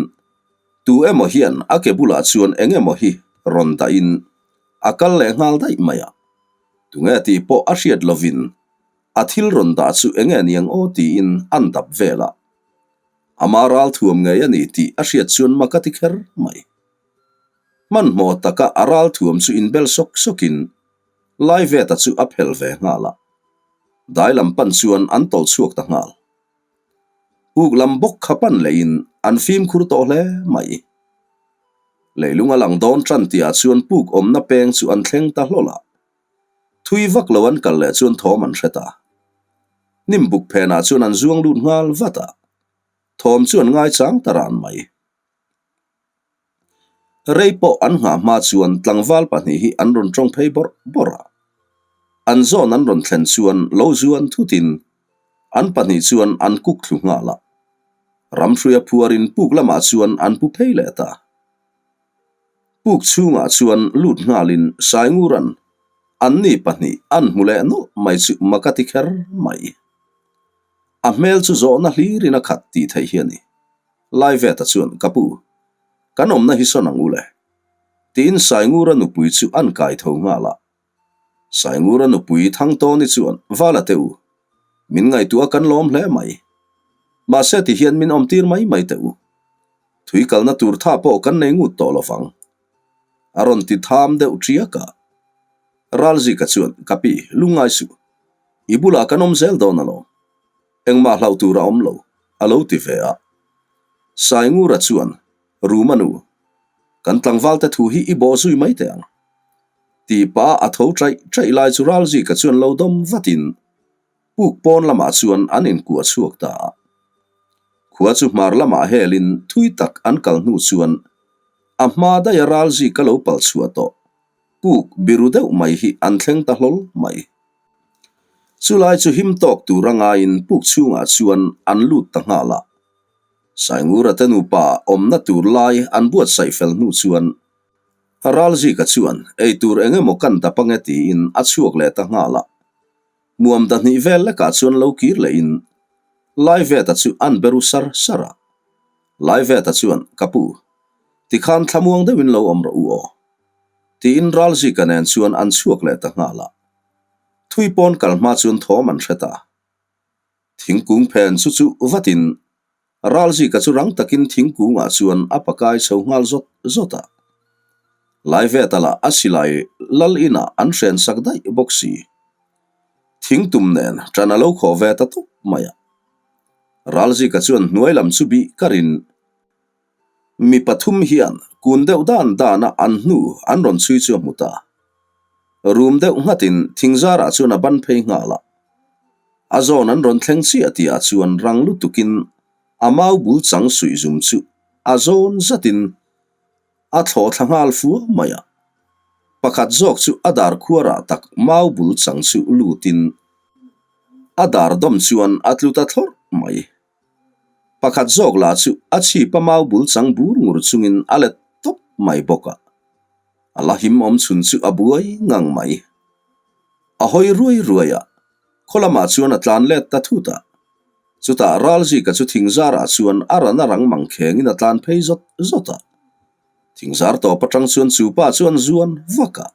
tu emaw hian a ke bulah chuan eng emaw hi rawn dahin a kal leh nghal daih mai a. Tunge tih pawh a hriat lovin a thil rawn dah chu eng nge niang aw tiin an dap vel a. Ama ral thuam ngei a ni tih a hriat chuan mak a ti kher mai. Hmanhmawh taka a ral thuam chu inbel sawk sawkin Laiveta chu a phel ve nghal a. Dai lam pan chuan an tawlh chhuak ta nghal. Puk lam bawk kha pan lehin an fimkhur tawh hle mai. Leilung a lang dawn tan tihah chuan puk awmna peng chu an thleng ta hlawl a. Thui vak lo an kal leh chuan thawm an hre ta. Hnim buk phenah chuan an zuang lut nghal vat a, thawm chu an ngaichang ta ran mai. Rei pawh an nghah hma chuan tlangval pahnih hi an rawn tawng phei bawrh bawrh a. An zawn an rawn thlen chuan lo zuan thutin an pahnih chuan an kuk thlu nghal a. Ramhruia phuarin puk lamah chuan an pu phei leh ta. Puk chhungah chuan lut nghalin Saingura'n anni pahnih an hmu leh nawlh mai chu mak a ti kher mai. A hmel chu zawhna hlirin a khat tih theih hi a ni. Laiveta chuan, Ka pu, kan awmna hi sawn ang u le. Tiin Saingura nupui chu an kai tho nghal a. Saingura nupui Thangtawni chuan, Vala teh u. Min ngaihtuah kan lawm hle mai. Mahse ti hian min awmtir mai mai teh u. Thui kalna tur tha pawh kan nei ngut tawh lovang. A rawn ti tham deuh ṭiak a. Ralzika chuan, Ka pi, lungngai suh. I bulah kan awm zel dawn alawm. Engmah hlauh tur a awm lo, a lo ti ve a. Saingura chuan, Ruma nu, kan tlangvalte thu hi i bawh zui mai teh ang. Tih pah a tho ṭaih ṭaih lai chu Ralzika chuan lo dawm vatin puk pawn lamah chuan an inkuah chhuak ta a. Khua chu hmar lamah helin thui tak an kal hnu chuan a hma daih a Ralzika lo pal chhuah tawh puk biru deuh mai hi an thleng ta hlawl mai. Chulai chu him tawk tur a ngaiin puk chhungah chuan an lut ta nghal a. Saingura te nupa awmna tur lai an buatsaih fel hnu chuan Ralzika chuan ei tur eng emaw kan dap ange tiin a chhuak leh ta nghal a. Muam dahnih vel lekah chuan lo kir lehin Laiveta chu an beru sar sar a. Laiveta chuan, Ka pu, tikhan thlamuang deuhin lo awm rawh u aw. Tiin Ralzika nen chuan an chhuak leh ta nghal a. Thui pawn kal hma chuan thawm an hre ta. Thingkung phen chu chu vatin Ralzika chu rang takin thingkungah chuan a pakai chho nghal zawt zawt a. Laiveta lah a silai lal inah an hren sak daih bawk si. Thingtum nen ṭan a lo khawh ve ta tawp mai a. Ralzika chuan hnuai lam chu bih karin Mi pathum hian kun deuh dan dana an hnu an rawn chhui chu a hmu ta. Rum deuh nghatin thingzarah chuan a ban phei nghal a. A zawn an rawn thleng chiah tihah chuan rang lutukin a mau bul chang suih zum chu a zawn zatin a thlawh thla nghal fua mai a. Pakhat zawk chu a dar khuarah tak mau bul chang chu lutin a dar dawm chuan a tlu ta thlawrh mai. Pakhat zawk lah chu a chhip a mau bul chang bur ngur chungin a let tawp mai bawk a. A la him awm chhun chu a buai ngang mai. A hawi ruai ruai a, khaw lamah chuan a tlan let ta thut a. Chutah Ralzika chu thingzarah chuan a ran a rang mang khengin a tlan phei zawt zawt a. Thingzar tawp atang chuan chu pa chu an zuan vak a.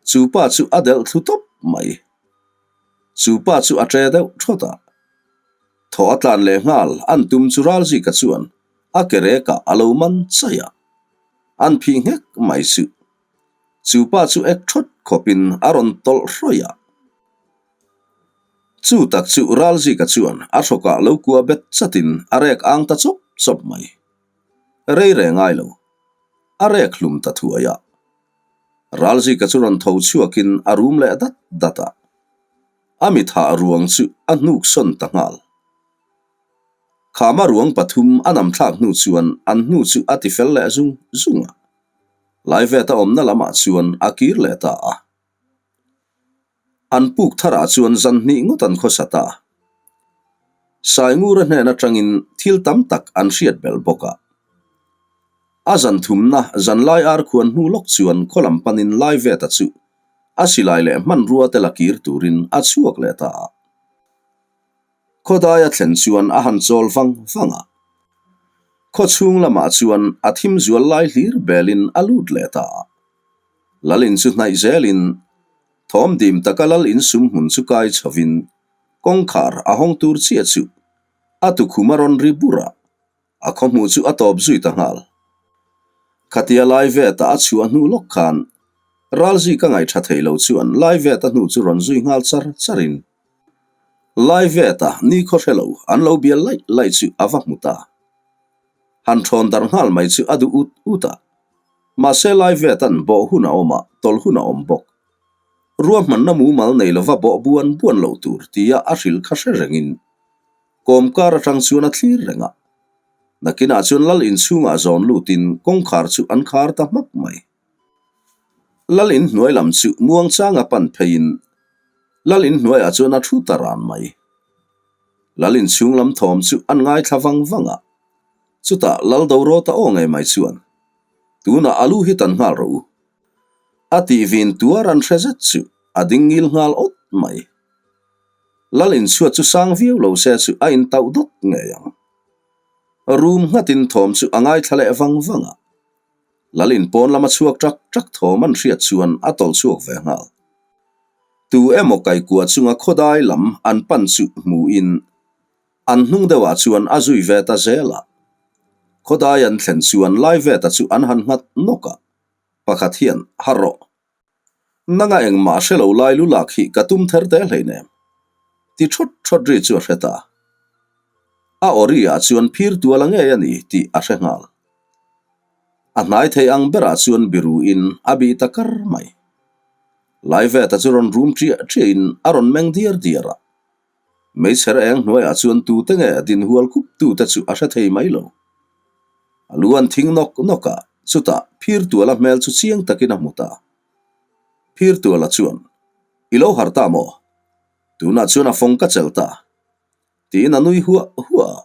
Chu pa chu a delh thlu tawp mai. Chu pa chu a ṭe deuh thawt a. Thaw a tlan leh nghal an tum chu Ralzika chuan a ke rekah a lo man chaih a, an phih nghek mai chu. Chu pa chu ek thawt khawpin a rawn tawlh hrawih a. Chu tak chu Ralzika chuan a hrawkah lo kuah bet chatin a rek ang ta chawp chawp mai. Rei reh ngai lo. A rek hlum ta thuai a. Ralzika chu rawn tho chhuakin a rum leh dat dat a. A mithah ruang chu a hnuk sawn ta nghal. Khama ruang pathum a nam thlak hnu chuan an hnu chu a ti fel leh zung zung a. Laiveta awmna lamah chuan a kir leh ta a. An puk tharah chuan zan hnih ngawt an khawsa ta. Saingura hnen atangin thil tam tak an hriat belh bawk a. A zan thumna zanlai ar khuan hnu lawk chuan khaw lam panin Laiveta chu a silai leh hmanrua te la kir turin a chhuak leh ta a. Khawdaia thlen chuan a han chawl vang vang a. Khaw chhung lamah chuan a thim zual lai hlir belin a lut leh ta a. Lal in chu hnaih zelin thawm dim taka lal in sum hmun chu kai chhovin kawngkhar a hawng tur chiah chu a tukhum a rawn ri bur a. A khawhmuh chu a tawp zui ta nghal. Khatia Laiveta a chhuah hnu lawk khan Ralzi ka ngaih tha thei lo chuan Laiveta hnu chu rawn zui nghal char charin Laiveta nikhaw hre lo an lo bial laih laih chu a va hmu ta. Han thawn darh nghal mai chu a duh ut ut a. Mahse Laiveta'n bawh hun a awm a, tawlh hun a awm bawk. Ruahmanna mumal nei lova bawh buan buan loh tur tia a hrilh kha hre rengin Kawmkar atang chuan a thlir reng a. Nakinah chuan lal inchhungah zawn lutin kawngkhar chu an khar ta hmak mai. Lal inhnuai lam chu muangchanga pan pheiin lal inhnuaiah chuan a thu ta ran mai. Lal inchhung lam thawm chu an ngaithla vang vang a. Chutah lal Dorawta aw ngei mai chuan, Tunah a lu hi tan nghal rawh u. A tih vin tuar an hre zet chu a ding ngil nghal awt mai. Lal inchhuat chu sang viau lo se chu a intauh dawt ngei ang. Room nghatin thawm chu a ngaithla leh vang vang a. Lal in pawn lama chhuak ṭak ṭak thawm an hriat chuan a tawlh chhuak ve nghal. Tu emaw kaikua chunga khawdai lam an pan chu hmuin an hnung deuhah chuan a zui ve ta zel a. Khawdai an thlen chuan Laiveta chu an han nghat nawk a, pakhat hian, Harh rawh! Nanga engmah hre lo lai lu lak hi ka tum ther te hleinem. Ti thawt thawt ri chu a hre ta. A aw ri ah chuan phir tual a ngei a ni tih a hre nghal. A hnai thei ang berah chuan biru in a bih ta kar mai. Laiveta chu rawn rum ṭiah ṭiah in a rawn meng diar diar a. Meichher eng hnuaiah chuan tute nge dinhual khup tute chu a hre thei mai lo. A lu an thing nawk nawk a, chutah Phirtuala hmel chu chiang takin a hmu ta. Phirtuala chuan, I lo harh ta maw? Tunah chuan a fawng ka chelh ta. Tiin a nui huah huah a.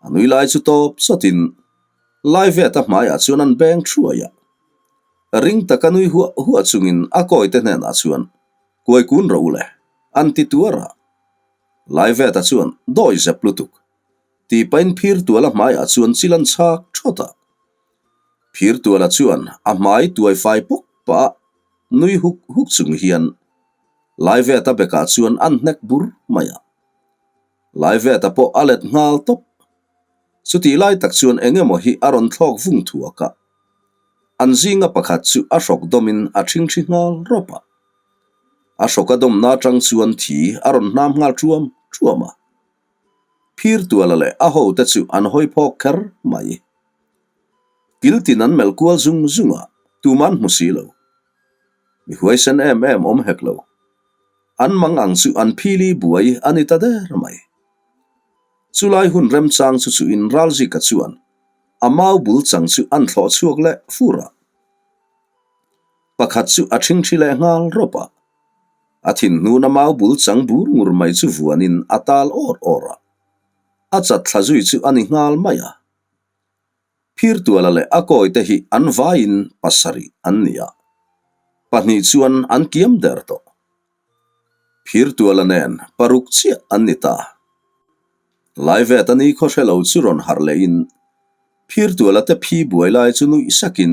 A nui lai chu tawp sawtin Laiveta hmaiah chuan an beng thuai a. Ring taka nui huah huah chungin a kawite hnenah chuan, Kuai kun rawh u le, an ti tuar a. Laiveta chuan, Dawi zep lutuk. Tih pahin Phirtuala hmaiah chuan chil an chhak thawt a. Phirtuala chuan a hmai tuai fai pawk pah a, nui huk huk chung hian Laiveta bekah chuan an hnek bur mai a. Laiveta pawh a let nghal tawp. Chutih lai tak chuan eng emaw hi a rawn thlawk vung thuak a. An zinga pakhat chu a hrawk dawmin a ṭhingṭhi nghal rawp a. A hrawk a dawmna aṭang chuan thi a rawn hnam nghal ṭuam ṭuam a. Phirtuala leh a hote chu an hawi phawk kher mai. Kiltin an melh kual zung zung a, tuman hmu si lo. Mi huaisen em em awm hek lo. An mang ang chu an phili buai a ni ta der mai. Chulai hun remchang chu chu in Ralzika chuan a mau bul chang chu an thlawh chhuak leh fur a. Pakhat chu a ṭhingṭhi leh nghal rawp a. A thinhnuna mau bul chang bur ngur mai chu vuanin a tal awr awr a. A chat thla zui chu a ni nghal mai a. Phirtuala leh a kawite hi an vaiin pasarih an ni a, pahnih chuan an kiam der tawh. Phirtuala nen paruk chiah an ni ta. Laivet a ni khaw hre lo chu rawn harh lehin Phirtuala te phi buai lai chu nuih sakin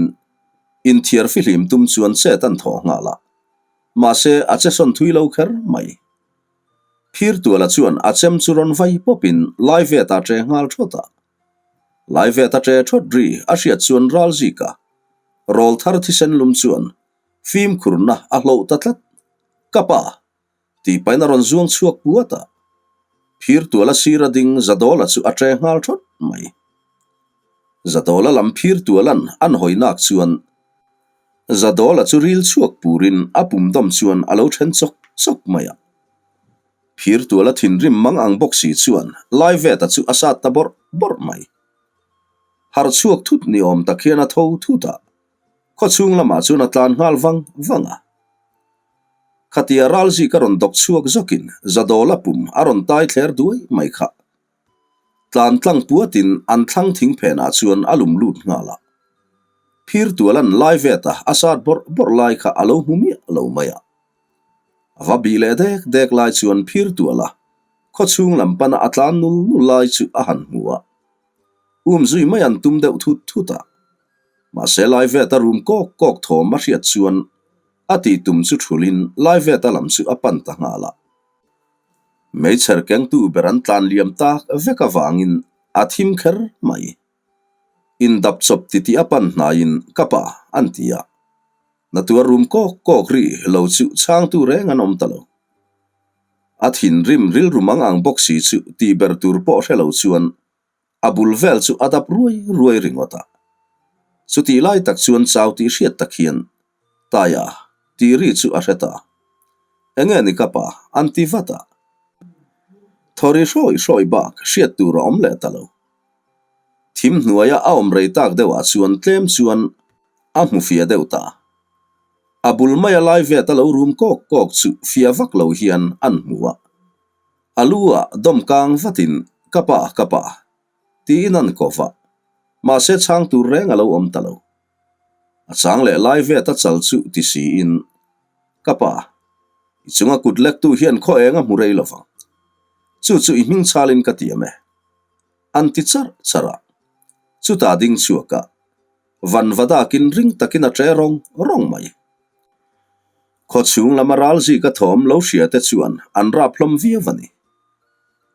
inthiar fihlim tum chuan chet an thawh nghal a, mahse a che sawn thui lo kher mai. Phirtuala chuan a chem chu rawn vai pawpin Laivet a ṭe nghal thawt a. Laivet a ṭe thawt ri a hriat chuan Ralzika rawl thar thisen lum chuan fimkhurna a hloh ta tlat. Ka pa! tih pahin a rawn zuang chhuak puat a. Phirtuala sira ding Zadawla chu a ṭe nghal thawt mai. Zadawla lam Phirtualan an hawi nak chuan Zadawla chu ril chhuak purin a pum dawm chuan a lo then chawk chawk mai a. Phirtuala thinrim mang ang bawk si chuan Laiveta chu a sat ta bawrh bawrh mai. Harh chhuak thut ni awm tak hian a tho thut a, khawchhung lamah chuan a tlan nghal vang vang a. Khatia ralzik a rawn dawk chhuak zawkin Zadawla pum a rawn tai thler duai mai kha. Tlan tlang puatin an thlang thing phenah chuan a lum lut nghal a. Phirtualan Laiveta a sat bawrh bawrh lai kha a lo hmu miah lo mai a. A va bih leh dek dek lai chuan phir tual a, khawchhung lam pana a tlan nul nul lai chu a han hmu a. Um zui mai an tum deuh thut thut a. Mahse Laiveta rum kawk kawk thawm a hriat chuan a tih tum chu thulin Laiveta lam chu a pan ta nghal a. Meichher kengtu ber an tlan liam tak vek avangin a thim kher mai. Indap chawp titih a pan hnaiin ka pa an ti a. Na tuar rum kawk kawk ri lo chu chhangtu reng an awm ta lo. A thinrim rilru mang ang bawk si chu tih ber tur pawh hre lo chuan a bul vel chu a dap ruai ruai ringawt a. Chutih lai tak chuan chau tih hriat tak hian Taia tih ri chu a hre ta. Enge ni ka pa an ti vat a. Thaw ri hrawi hrawi bak hriat tur a awm leh ta lo. Thim hnuaia a awm rei tak deuhah chuan tlem chuan a hmu fia deuh ta. A bul maia lai vet a lo rum kawk kawk chu fia vak lo hian an hmu a. A lu ah dawm kang vatin ka pa ka pa tiin an ko va, mahse chhang tur reng a lo awm ta lo. A chang leh lai vet a chal chu ti siin ka pa, i chunga kut lektu hian khaw eng a hmu rei lo vang. Chu chu i hming chhalin ka tiam e. An ti charh charh a. Chutah ding chhuak a, van va dakin ring takin a ṭe rawng rawng mai. Khawchhung lama Ralzika thawm lo hria te chuan an rap hlawm viau a ni.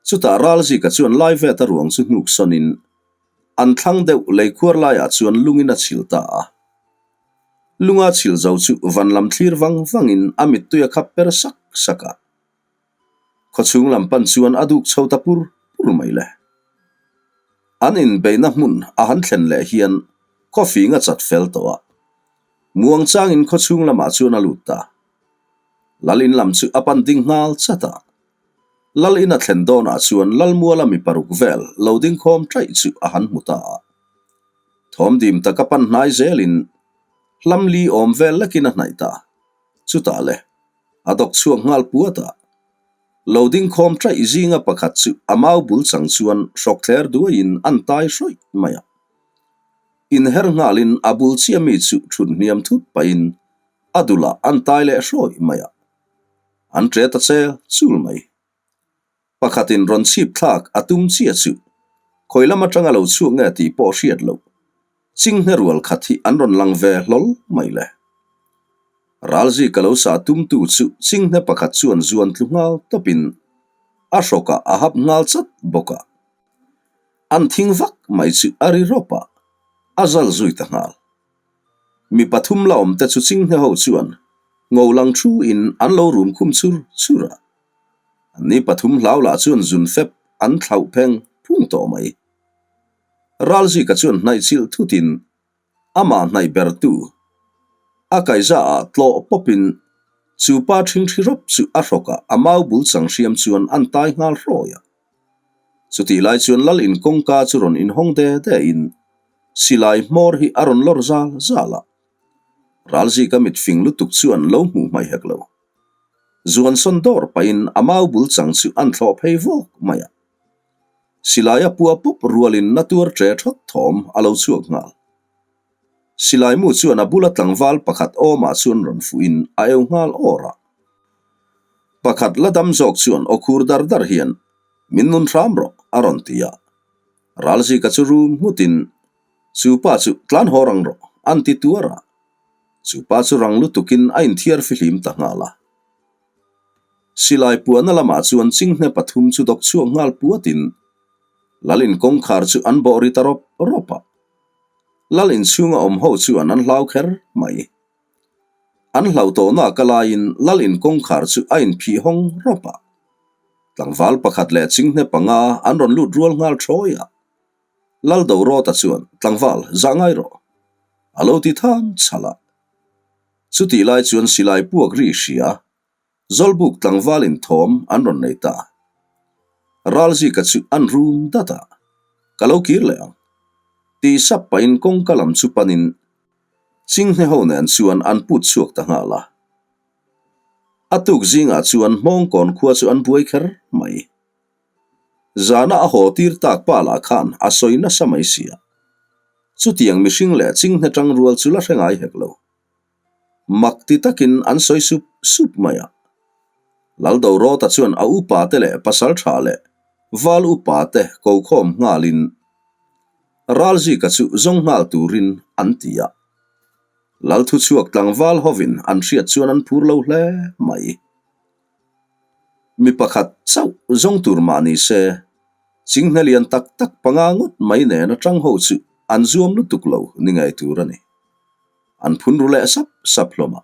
Chutah Ralzika chuan Laiveta ruang chu hnuk sawnin an thlang deuh leikhuar laiah chuan lungin a chhil ta a. Lunga chhil zo chu van lam thlir vang vangin a mittui a khap per sak sak a. Khawchhung lam pan chuan a duk chho ta pur pur mai le. An inbeihna hmun a han thlen leh hian khawfing a chat fel tawh a. Muang changin khawchhung lamah chuan a lut ta. Lal in lam chu a pan ding nghal chat a. Lal in a thlen dawnah chuan Lalmuala mi paruk vel lo ding khawm ṭaih chu a han hmu ta a. Thawm dim taka pan hnai zelin hlam li awm vel lekin a hnaih ta. Chutah le, a dawk chhuak nghal puat a. Lo ding khawm ṭaih zinga pakhat chu a mau bul chang chuan hrawk thler duaiin an tai hrawih mai a. Inher nghalin a bul chiah mi chu ṭhut hniam thut pahin a dulah an tai leh hrawih mai a. An ṭe ta chel chul mai. Pakhatin rawn chhip thlak a tum chiah chu khawi lam atanga lo chhuak nge tih pawh hriat loh. Chinghne rual khat hi an rawn lang ve hlawl mai le. Ralzi ka lo sa tumtu chu chinghne pakhat chuan zuan tlu nghal tawpin a hrawkah a hap nghal chat bawk a. An thing vak mai chu a ri rawp a, a zal zui ta nghal. Mi pathum la awm te chu chinghne ho chuan ngo lang thu in an lo rum khum chur chur a. Ni pathum hlau lah chuan zun fep an thlauh pheng phung tawh mai. Ralzika chuan hnaih chilh thutin amah hnaih bertu a kaihza ah tlawh pawpin chu pa ṭhingṭhi rawp chu a hrawkah a mau bul chang hriam chuan an tai nghal hrawi a. Chutih lai chuan lal in kawngka chu rawn inhawng de de in silai hmawr hi a rawn lawr zal zal a. Ralzika mit fing lutuk chuan lo hmuh hmai hek lo. Zuan sawn dawr pahin a mau bul chang chu an thlawh phei vawk mai a. Silai a pua pup rualin na tuar ṭe ṭhawt thawm a lo chhuak nghal. Silai mu chuan a bula tlangval pakhat awmah chuan rawn fuhin a eu nghal awr a. Pakhat la dam zawk chuan aw khur dar dar hian, Min nun hram rawh, a rawn ti a. Ralzika chu rum nghutin, Chu pa chu tlan haw rang rawh, an ti tuar a. Chu pa chu rang lutukin a inthiar fihlim ta nghal a. Silai puahna lamah chuan chinghne pathum chu dawk chhuak nghal puatin Lal in kawngkhar chu an bawh ri ta rawp rawp a. Lal inchhunga awm ho chuan an hlau kher mai. An hlau tawhna ka laiin Lal in kawngkhar chu a inphih hawng rawp a. Tlangval pakhat leh chinghne panga an rawn lut rual nghal thawi a. Lal Dorawta chuan, Tlangval, zah ngai rawh. A lo ti than chhalh a. Chutih lai chuan silai puak ri hria, Zawlbuk tlangvalin thawm an rawn nei ta. Ralzika chu an rum dat a, Ka lo kir leh ang. Tih sap pahin kawngka lam chu panin Chinghne ho nen chuan an put chhuak ta nghal a. A tuk zingah chuan Hmawngkawn khua chu an buai kher mai. Zana a haw tir tak pa lah khan a sawi nasa mai sia. Chutiang mihring leh chinghne tang rual chu la hre ngai hek lo. Mak ti takin an sawi sup sup mai a. Laldorawta chuan a upa te leh pasal tha leh val upa te ko khawm nghalin Ralzika chu zawng nghal turin an ti a. Lalthuchhuak tlangval hovin an hriat chuan an phur lo hle mai. Mi pakhat chauh zawng tur mah ni se, chinghne lian tak tak panga ngawt mai nen atang ho chu an zuam lutuk lo ni ngei tur a ni. An phun ru leh sap sap hlawm a.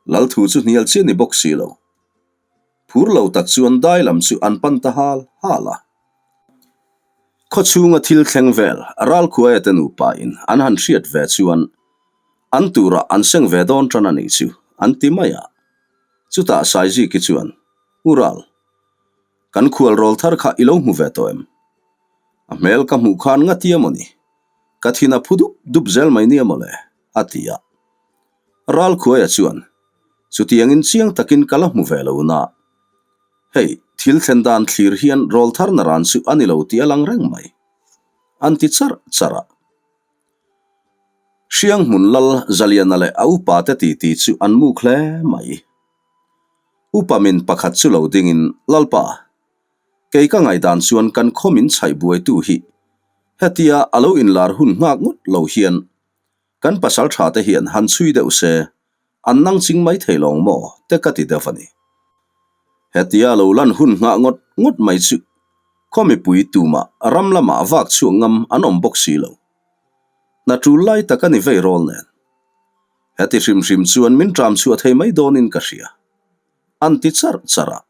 Lalthu chu hnial chiah ni bawk si lo. Phur lo tak chuan dai lam chu an pan ta hal hal a. Khawchhunga thil thleng vel Ralkhuaia te nupa in an han hriat ve chuan an turah an seng ve dawn tan a nih chu an ti mai a. Chutah Saiziki chuan, U Ral, kan khual rawl thar kha i lo hmu ve tawh em? A hmel ka hmuh khan nga tia maw ni? Ka thin a phu dup dup zel mai nia maw le? a ti a. Ralkhuaia chuan, Chutiangin chiang takin ka la hmu ve lo na. Hei, thil thlen dan thlir hian rawl thar na ran chu a ni lo tih a lang reng mai. An ti charh charh a. Hrianghmun lal Zaliana leh a upa te titi chu an muk hle mai. Upa min pakhat chu lo dingin, Lalpa, kei ka ngaihdan chuan kan khaw min chhaih buaitu hi hetia a lo inlar hun nghak ngawt lo hian kan pasal tha te hian han chhui deuh se. An nang ching mai thei lawng maw te ka ti deuh a ni. Hetia lo lan hun nghah ngawt ngawt mai chu khaw mipui tumah ram lamah vak chhuak ngam an awm bawk si lo. Hna tul lai tak a ni vei rawl nen. Heti hrim hrim chuan min ṭam chhuah thei mai dawnin ka hria. An ti charh charh a.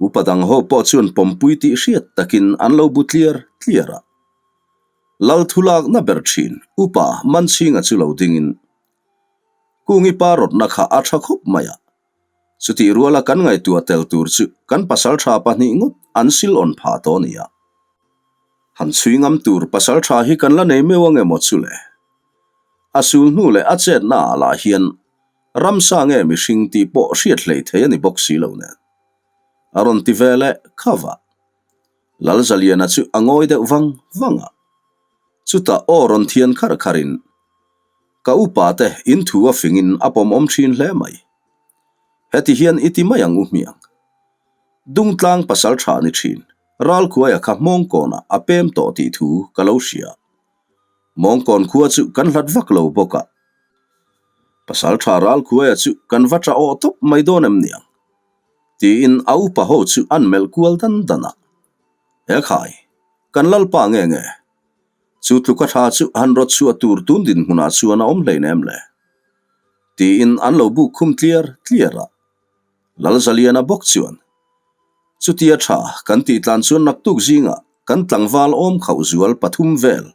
Upa dang ho pawh chuan pawmpui tih hriat takin an lo bu tliar tliar a. Lal thulakna ber ṭhin Upa Manchhinga chu lo dingin Kungi pa rawtna kha a tha khawp mai a. Chutih ruala kan ngaihtuah tel tur chu kan pasaltha pahnih ngawt an sil awn phah tawh a ni a. Han chhui ngam tur pasaltha hi kan la nei meuh ang emaw chu le? A sul hnu leh a chetna ah lah hian ramsa nge mihring tih pawh hriat hlei thei a ni bawk si lo nen. A rawn ti ve leh khauh a. Lalzaliana chu a ngawi deuh vang vang a. Chutah aw rawn thian kharh kharhin Ka upa te in thu a fingin a pawm awm thin hle mai. Heti hian i ti mai ang u hmiang. Dungtlang pasal tha ni thin, Ralkhuaia kha Hmawngkawnah a pem tawh tih thu ka lo hria. Hmawngkawn khua chu kan hlat vak lo bawk a. Pasal tha Ralkhuaia chu kan va tah awh tawp mai dawn em niang? Tiin a upa ho chu an melh kual dan dan a. He khai, kan lalpa nge nge? Chu tluka tha chu han rawt chhuah tur tun dinhmunah chuan a awm hlein em le? Tiin an lo buk khum tliar tliar a. Lalzaliana bawk chuan, Chutia tha kan tih tlan chuan naktuk zingah kan tlangval awm khauh zual pathum vel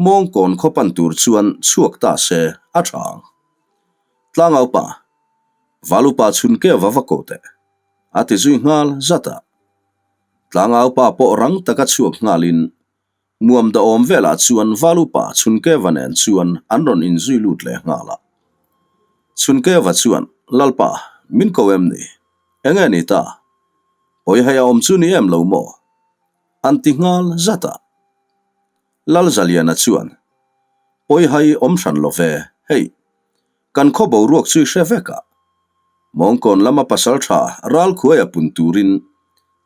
mawngkawn khaw pan tur chuan chhuak ta se a tha ang. Tlangaupa, Valupa chhun keu va va ko teh, a ti zui nghal zat a. Tlangaupa pawh rang taka chhuak nghalin Muam dahawm velah chuan Valupa Chhunkeva nen chuan an rawn inzui lut leh nghal a. Chhunkeva chuan, Lalpa, min ko em ni? Enge ni ta? Pawi hei a awm chu ni em lo maw? An ti nghal zat a. Lalzaliana chuan, Pawi hai awm hran lo ve, hei, kan khaw boruak chu i hre vek a. Mawngkawn lama pasal tha Ralkhuaia pun turin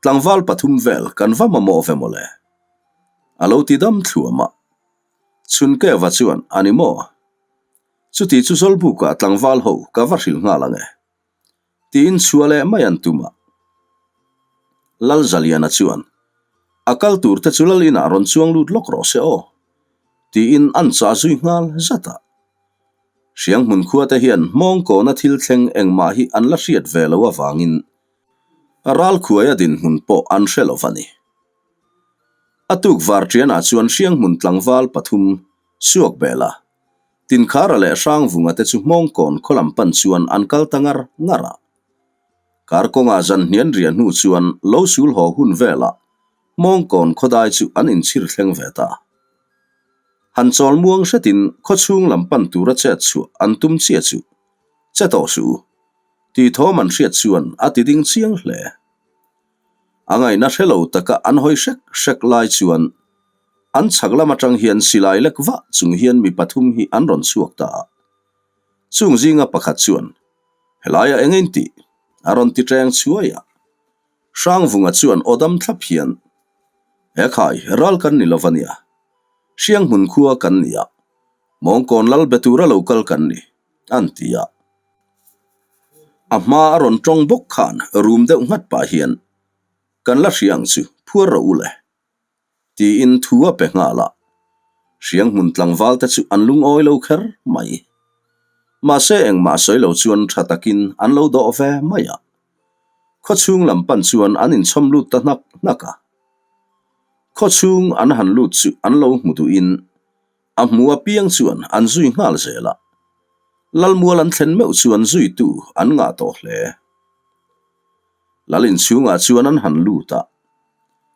tlangval pathum vel kan va mamawh ve mawle. A lo ti dam thluam a. Chhunkeva chuan, A ni maw? Chuti chu Zawlbukah tlangval ho ka va hrilh nghal ang e. Tiin chhuah leh mai an tum a. Lalzaliana chuan, A kal tur te chu Lal inah rawn chuang lut lawk rawh se aw. Tiin an chah zui nghal zat a. Hrianghmun khua te hian hmawngkawna thil thleng engmah hi an la hriat ve lo avangin Ralkhuaia dinhmun pawh an hre lo va ni. A tuk varṭianah chuan Hrianghmun tlangval pathum Suakbela, Tinkhara leh Hrangvunga te chu Hmawngkawn khaw lam pan chuan an kal ta ngar ngar a. Kar kawngah zan hnian riah hnu chuan lo sul haw hun velah Hmawngkawn khawdai chu an inchhir thleng ve ta. Han chawl muang hretin khaw chhung lam pan tura chet chhuah an tum chiah chu che tawh suh u tih thawm an hriat chuan a ti ding chiang hle. A ngaihna hre lo taka an hawi hrek hrek lai chuan an chhak lam atang hian silai lek vah chung hian mi pathum hi an rawn chhuak ta a. Chung zinga pakhat chuan, Helaiah eng in tih? a rawn ti ṭeng chhuai a. Hrangvunga chuan aw dam thlap hian, He khai, ral kan ni lo va nia. Hrianghmun khua kan ni a. Mawngkawn lal be tura lo kal kan ni, an ti a. A hma a rawn tawng bawk khan rum deuh nghat pah hian, Kan la hria ang chu, phuar rawh u le. Tiin thu a pe nghal a. Hrianghmun tlangval te chu an lungawi lo kher mai. Mahse engmah sawi lo chuan tha takin an lo dawh ve mai a. Khawchhung lam pan chuan an inchhawm lut ta hnak hnak a. Khawchhung an han lut chu an lo hmu duhin A hmu apiang chuan an zui nghal zel a, Lalmual an thlen meuh chuan zuitu an ngah tawh hle. Lal inchhungah chuan an han lut a,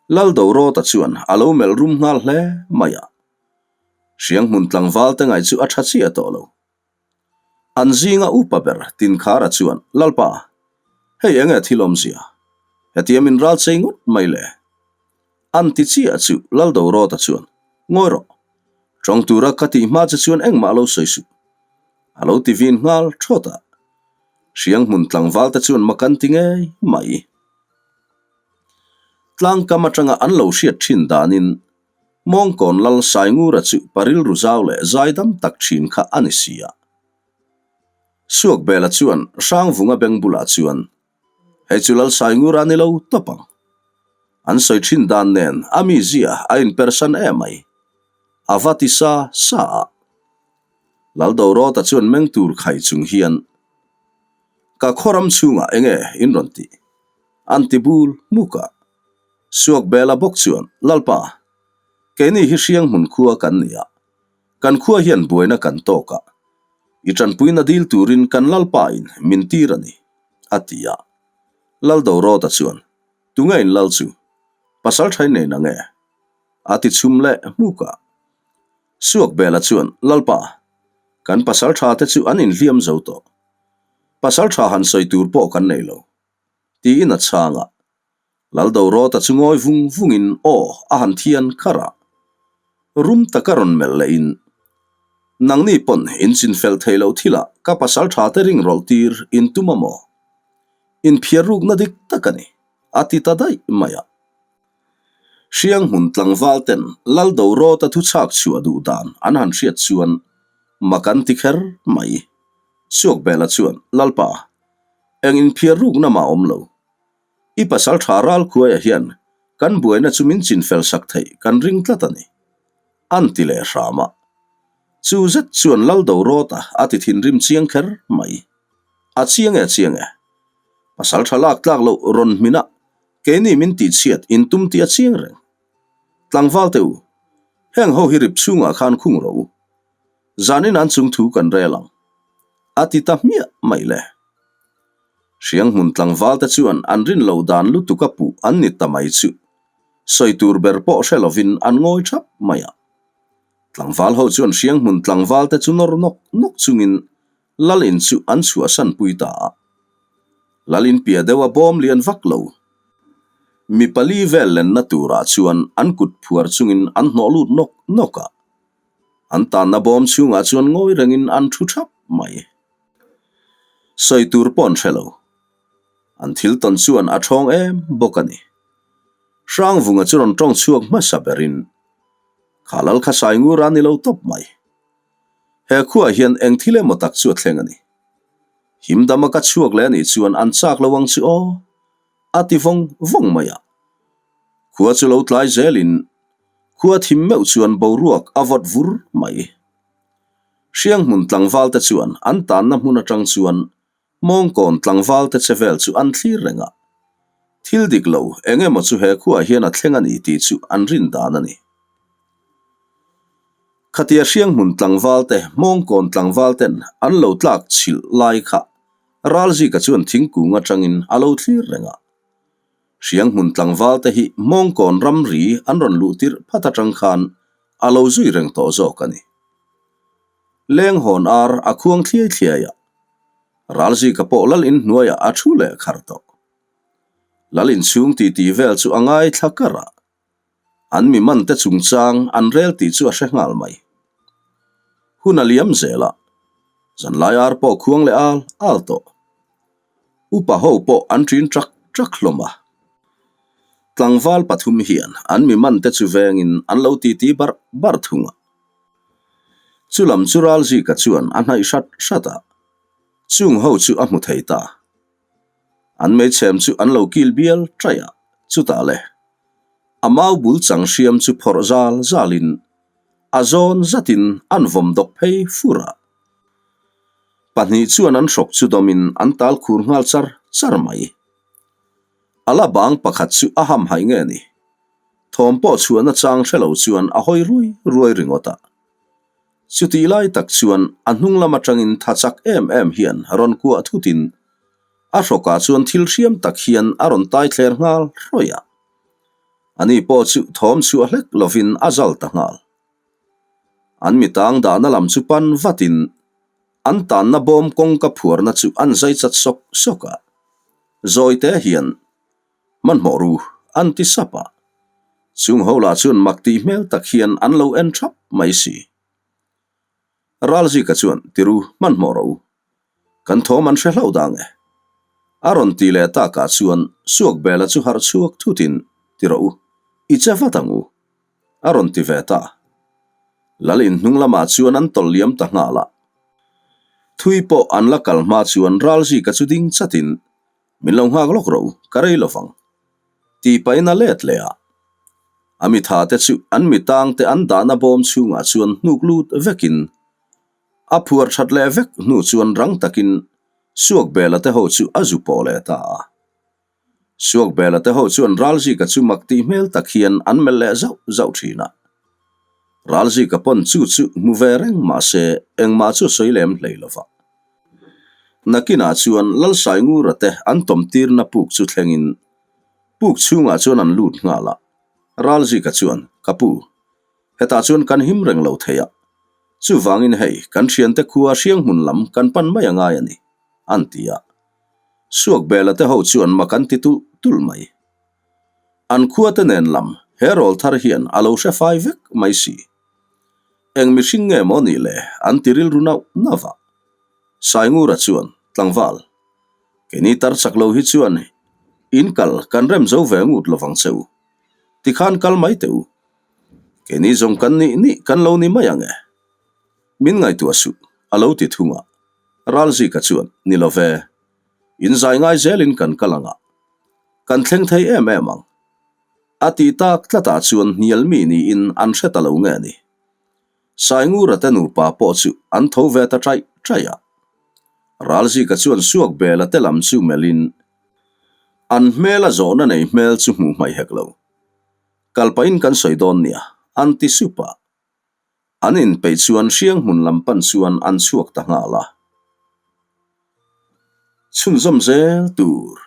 Lal Dorawta chuan a lo melh rum nghal hle mai a. Hrianghmun tlangval te ngaih chu a tha chiah tawh lo. An zinga upa ber Tinkhara chuan, Lalpa, hei enge thil awmzia? Hetia min ral chei ngawt mai le? An ti chiah chu Lal Dorawta chuan, Ngawi rawh, tawng tura ka tih hma che chuan engmah lo sawi suh. A lo ti vin nghal thawt a. Hrianghmun tlangval te chuan mak an ti ngei mai. Tlangkam atanga an lo hriat thin danin Mawngkawn Lal Saingura chu pa rilru zau leh zaidam tak thin kha a ni si a. Suakbela chuan Hrangvunga beng bulah chuan, Hei chu Lalsaingura ni lo tawp ang. An sawi thin dan nen a mizia a inpersan em mai. A va ti sa sa a. Laldorawta chuan meng tur khai chung hian, Ka khawram chhungah enge in rawn tih? An ti bul hmuk a. Suakbela bawk chuan, Lalpa, keini hi Hrianghmun khua kan ni a. Kan khua hian buaina kan tawk a, i tanpuina dil turin kan Lalpain min tir a ni, a ti a. Laldorawta chuan, Tunge in lal chu? Pasal thain nei na nge? A ti chhum leh hmuk a. Suakbela chuan, Lalpa, kan pasal tha te chu an inhliam zo tawh. Pasal tha han sawi tur pawh kan nei lo, tiin a chhang a. Laldorawta chu ngawi vung vungin aw a han thian kharh a. Rum taka rawn melh lehin, Nangni pawn in chinfel thei loh thilah ka pasal tha te ring rawlh tir in tum a maw? Inphiar rukna dik tak a ni, a ti ta daih mai a. Hrianghmun tlangval ten Laldorawta thu chhak chhuah duh dan an han hriat chuan mak an ti kher mai. Suakbela chuan, Lalpa, eng inphiar rukna mah awm lo. I pasal tha Ralkhuaia hian kan buaina chu min chinfel sak theih kan ring tlat a ni. An ti leh hram a. Chu zet chuan Laldorawta a ti thinrim chiang kher mai. A chiang e chiang e. Pasal tha lak tlak loh rawn hmin a, keini min tihchhiat in tum tih a chiang reng. Tlangval te u, heng ho hi rip chhungah khan khung rawh u. Zanin an chung thu kan rel ang. A ti ta hmiah mai le. Hrianghmun tlangval te chuan an rin loh dan lutuk a puh an ni ta mai chu. Sawi tur ber pawh hre lovin an ngawi thap mai a. Tlangval ho chuan Hrianghmun tlangval te chu nawr nawk nawk chungin Lal in chu an chhuahsan pui ta a. Lal in piah deuh a bawm lian vak lo. Mi pali vel lenna turah chuan an kut phuar chungin an hnawh lut nawk nawk a. An tanna bawm chhungah chuan ngawi rengin an thu thap mai. Sawi tur pawh an hre lo. An thil tawn chuan a thawng em bawk a ni. Hrangvunga chu rawn tawng chhuak hmasa berin, Kha lal kha Saingur a ni lo tawp mai. He khuaah hian eng thil emaw tak chu a thleng a ni. Himdama ka chhuak leh a nih chuan an chak lo ang chu aw, a ti vawng vawng mai a. Khua chu lo tlai zelin khua thim meuh chuan boruak a vawt vur mai. Hrianghmun tlangval te chuan an tanna hmun atang chuan Mawngkawn tlangval te che vel chu an thlir reng a. Thil dik lo eng emaw chu he khuaah hian a thleng a ni tih chu an rin dan a ni. Khatia Hrianghmun tlangval te Mawngkawn tlangval ten an lo tlak chhilh lai kha Ralzika chuan thingkung atangin a lo thlir reng a. Hrianghmun tlangval te hi Mawngkawn ramri an rawn luh tirh phat atang khan a lo zui reng tawh zawk a ni. Leng hawn ar a khuang thliai thliai a, Ralzika pawh lal in hnuaiah a thu leh khar tawh. Lal inchhung titi vel chu a ngaithla kar a, an mi man te chungchang an rel tih chu a hre nghal mai. Hun a liam zel a, zanlai ar pawh khuang leh al al tawh. Upa ho pawh an ṭin ṭak ṭak hlawm a. Tlangval pathum hian an mi man te chu vengin an lo titi barh barh thung a. Chulam chu Ralzika chuan a hnaih hrat hrat a, chung ho chu a hmu thei ta. An meichhem chu an lo kil bial ṭaih a, chutah le, a mau bul chang hriam chu phawrh zal zalin a zawn zatin an vawm dawk phei fur a. Pahnih chuan an hrawk chu dawmin an tal khur nghal char char mai. A la bang pakhat chu a hamhaih nge ni? Thawm pawh chhuahna chang hre lo chuan a hawi ruai ruai ringawt a. Chutih lai tak chuan a hnung lam atangin tha chak em em hian rawn kuah thutin a hrawkah chuan thil hriam tak hian a rawn tai thler nghal hrawih a. Ani pawh chu thawm chhuah hlek lovin a zal ta nghal. An mitang dahna lam chu pan vatin an tanna bawm kawngka phuarna chu an zai chat sawk sawk a. Zawite hian Hmanhmawh ru, an ti sap a. Chung ho lah chuan mak tih hmel tak hian an lo en thap mai si. Ralzika chuan, Ti ru, hmanhmawh rawh u. Kan thawm an hre hlauh dang e. A rawn ti leh takah chuan Suakbela chu harh chhuak thutin, Ti rawh u, i che vat ang u. A rawn ti ve ta. Lal in hnung lamah chuan an tawlh liam ta nghal a. Thui pawh an la kal hma chuan Ralzika chu ding chatin, Min lo nghak lawk rawh u, ka rei lovang. Tih pahin a let leh a. A mitha te chu an mitang te an dahna bawm chhungah chuan hnuk lut vekin a phuar that leh vek hnu chuan rang takin Suakbela te ho chu a zu pawh leh ta a. Suakbela te ho chuan Ralzika chu mak tih hmel tak hian an melh leh zauh zauh thin a. Ralzika pawn chu chu hmu ve reng mahse engmah chu a sawi lem hlei lo va. Nakinah chuan Lalsaingura te an tawmtirna puk chu thlengin puk chhungah chuan an lut nghal a. Ralzika chuan, Ka pu, hetah chuan kan him reng lo thei a. Chuvangin hei, kan thiante khua Hrianghmun lam kan pan mai a ngai a ni, an ti a. Suakbela te ho chuan mak an ti tulh tulh mai. An khuate nen lam he rawl thar hian a lo hre fai vek mai si. Eng mihring nge maw nih le an ti rilru nauh nauh a. Saingura chuan, Tlangval, keini tar chak lo hi chuan in kal kan rem zo ve ngut lovang che u. Tikhan kal mai teh u. Keini zawng kan nih nih kan lo ni mai ang e. Min ngaihtuah suh, a lo ti thung a. Ralzika chuan, Ni lo ve. In zai ngai zelin kan kal ang a. Kan thleng thei em em ang. A tih tak tlatah chuan hnial mi niin an hre ta lo nge ni. Saingura te nupa pawh chu an tho ve ta ṭaih ṭaih a. Ralzika chuan Suakbela te lam chu melhin an hmela zawhna nei hmel chu hmuh hmaih hek lo. Kal pahin kan sawi dawn nia, an ti sup a. An inpeih chuan Hrianghmun lam pan chuan an chhuak ta nghal a. Chhunzawm zel tur.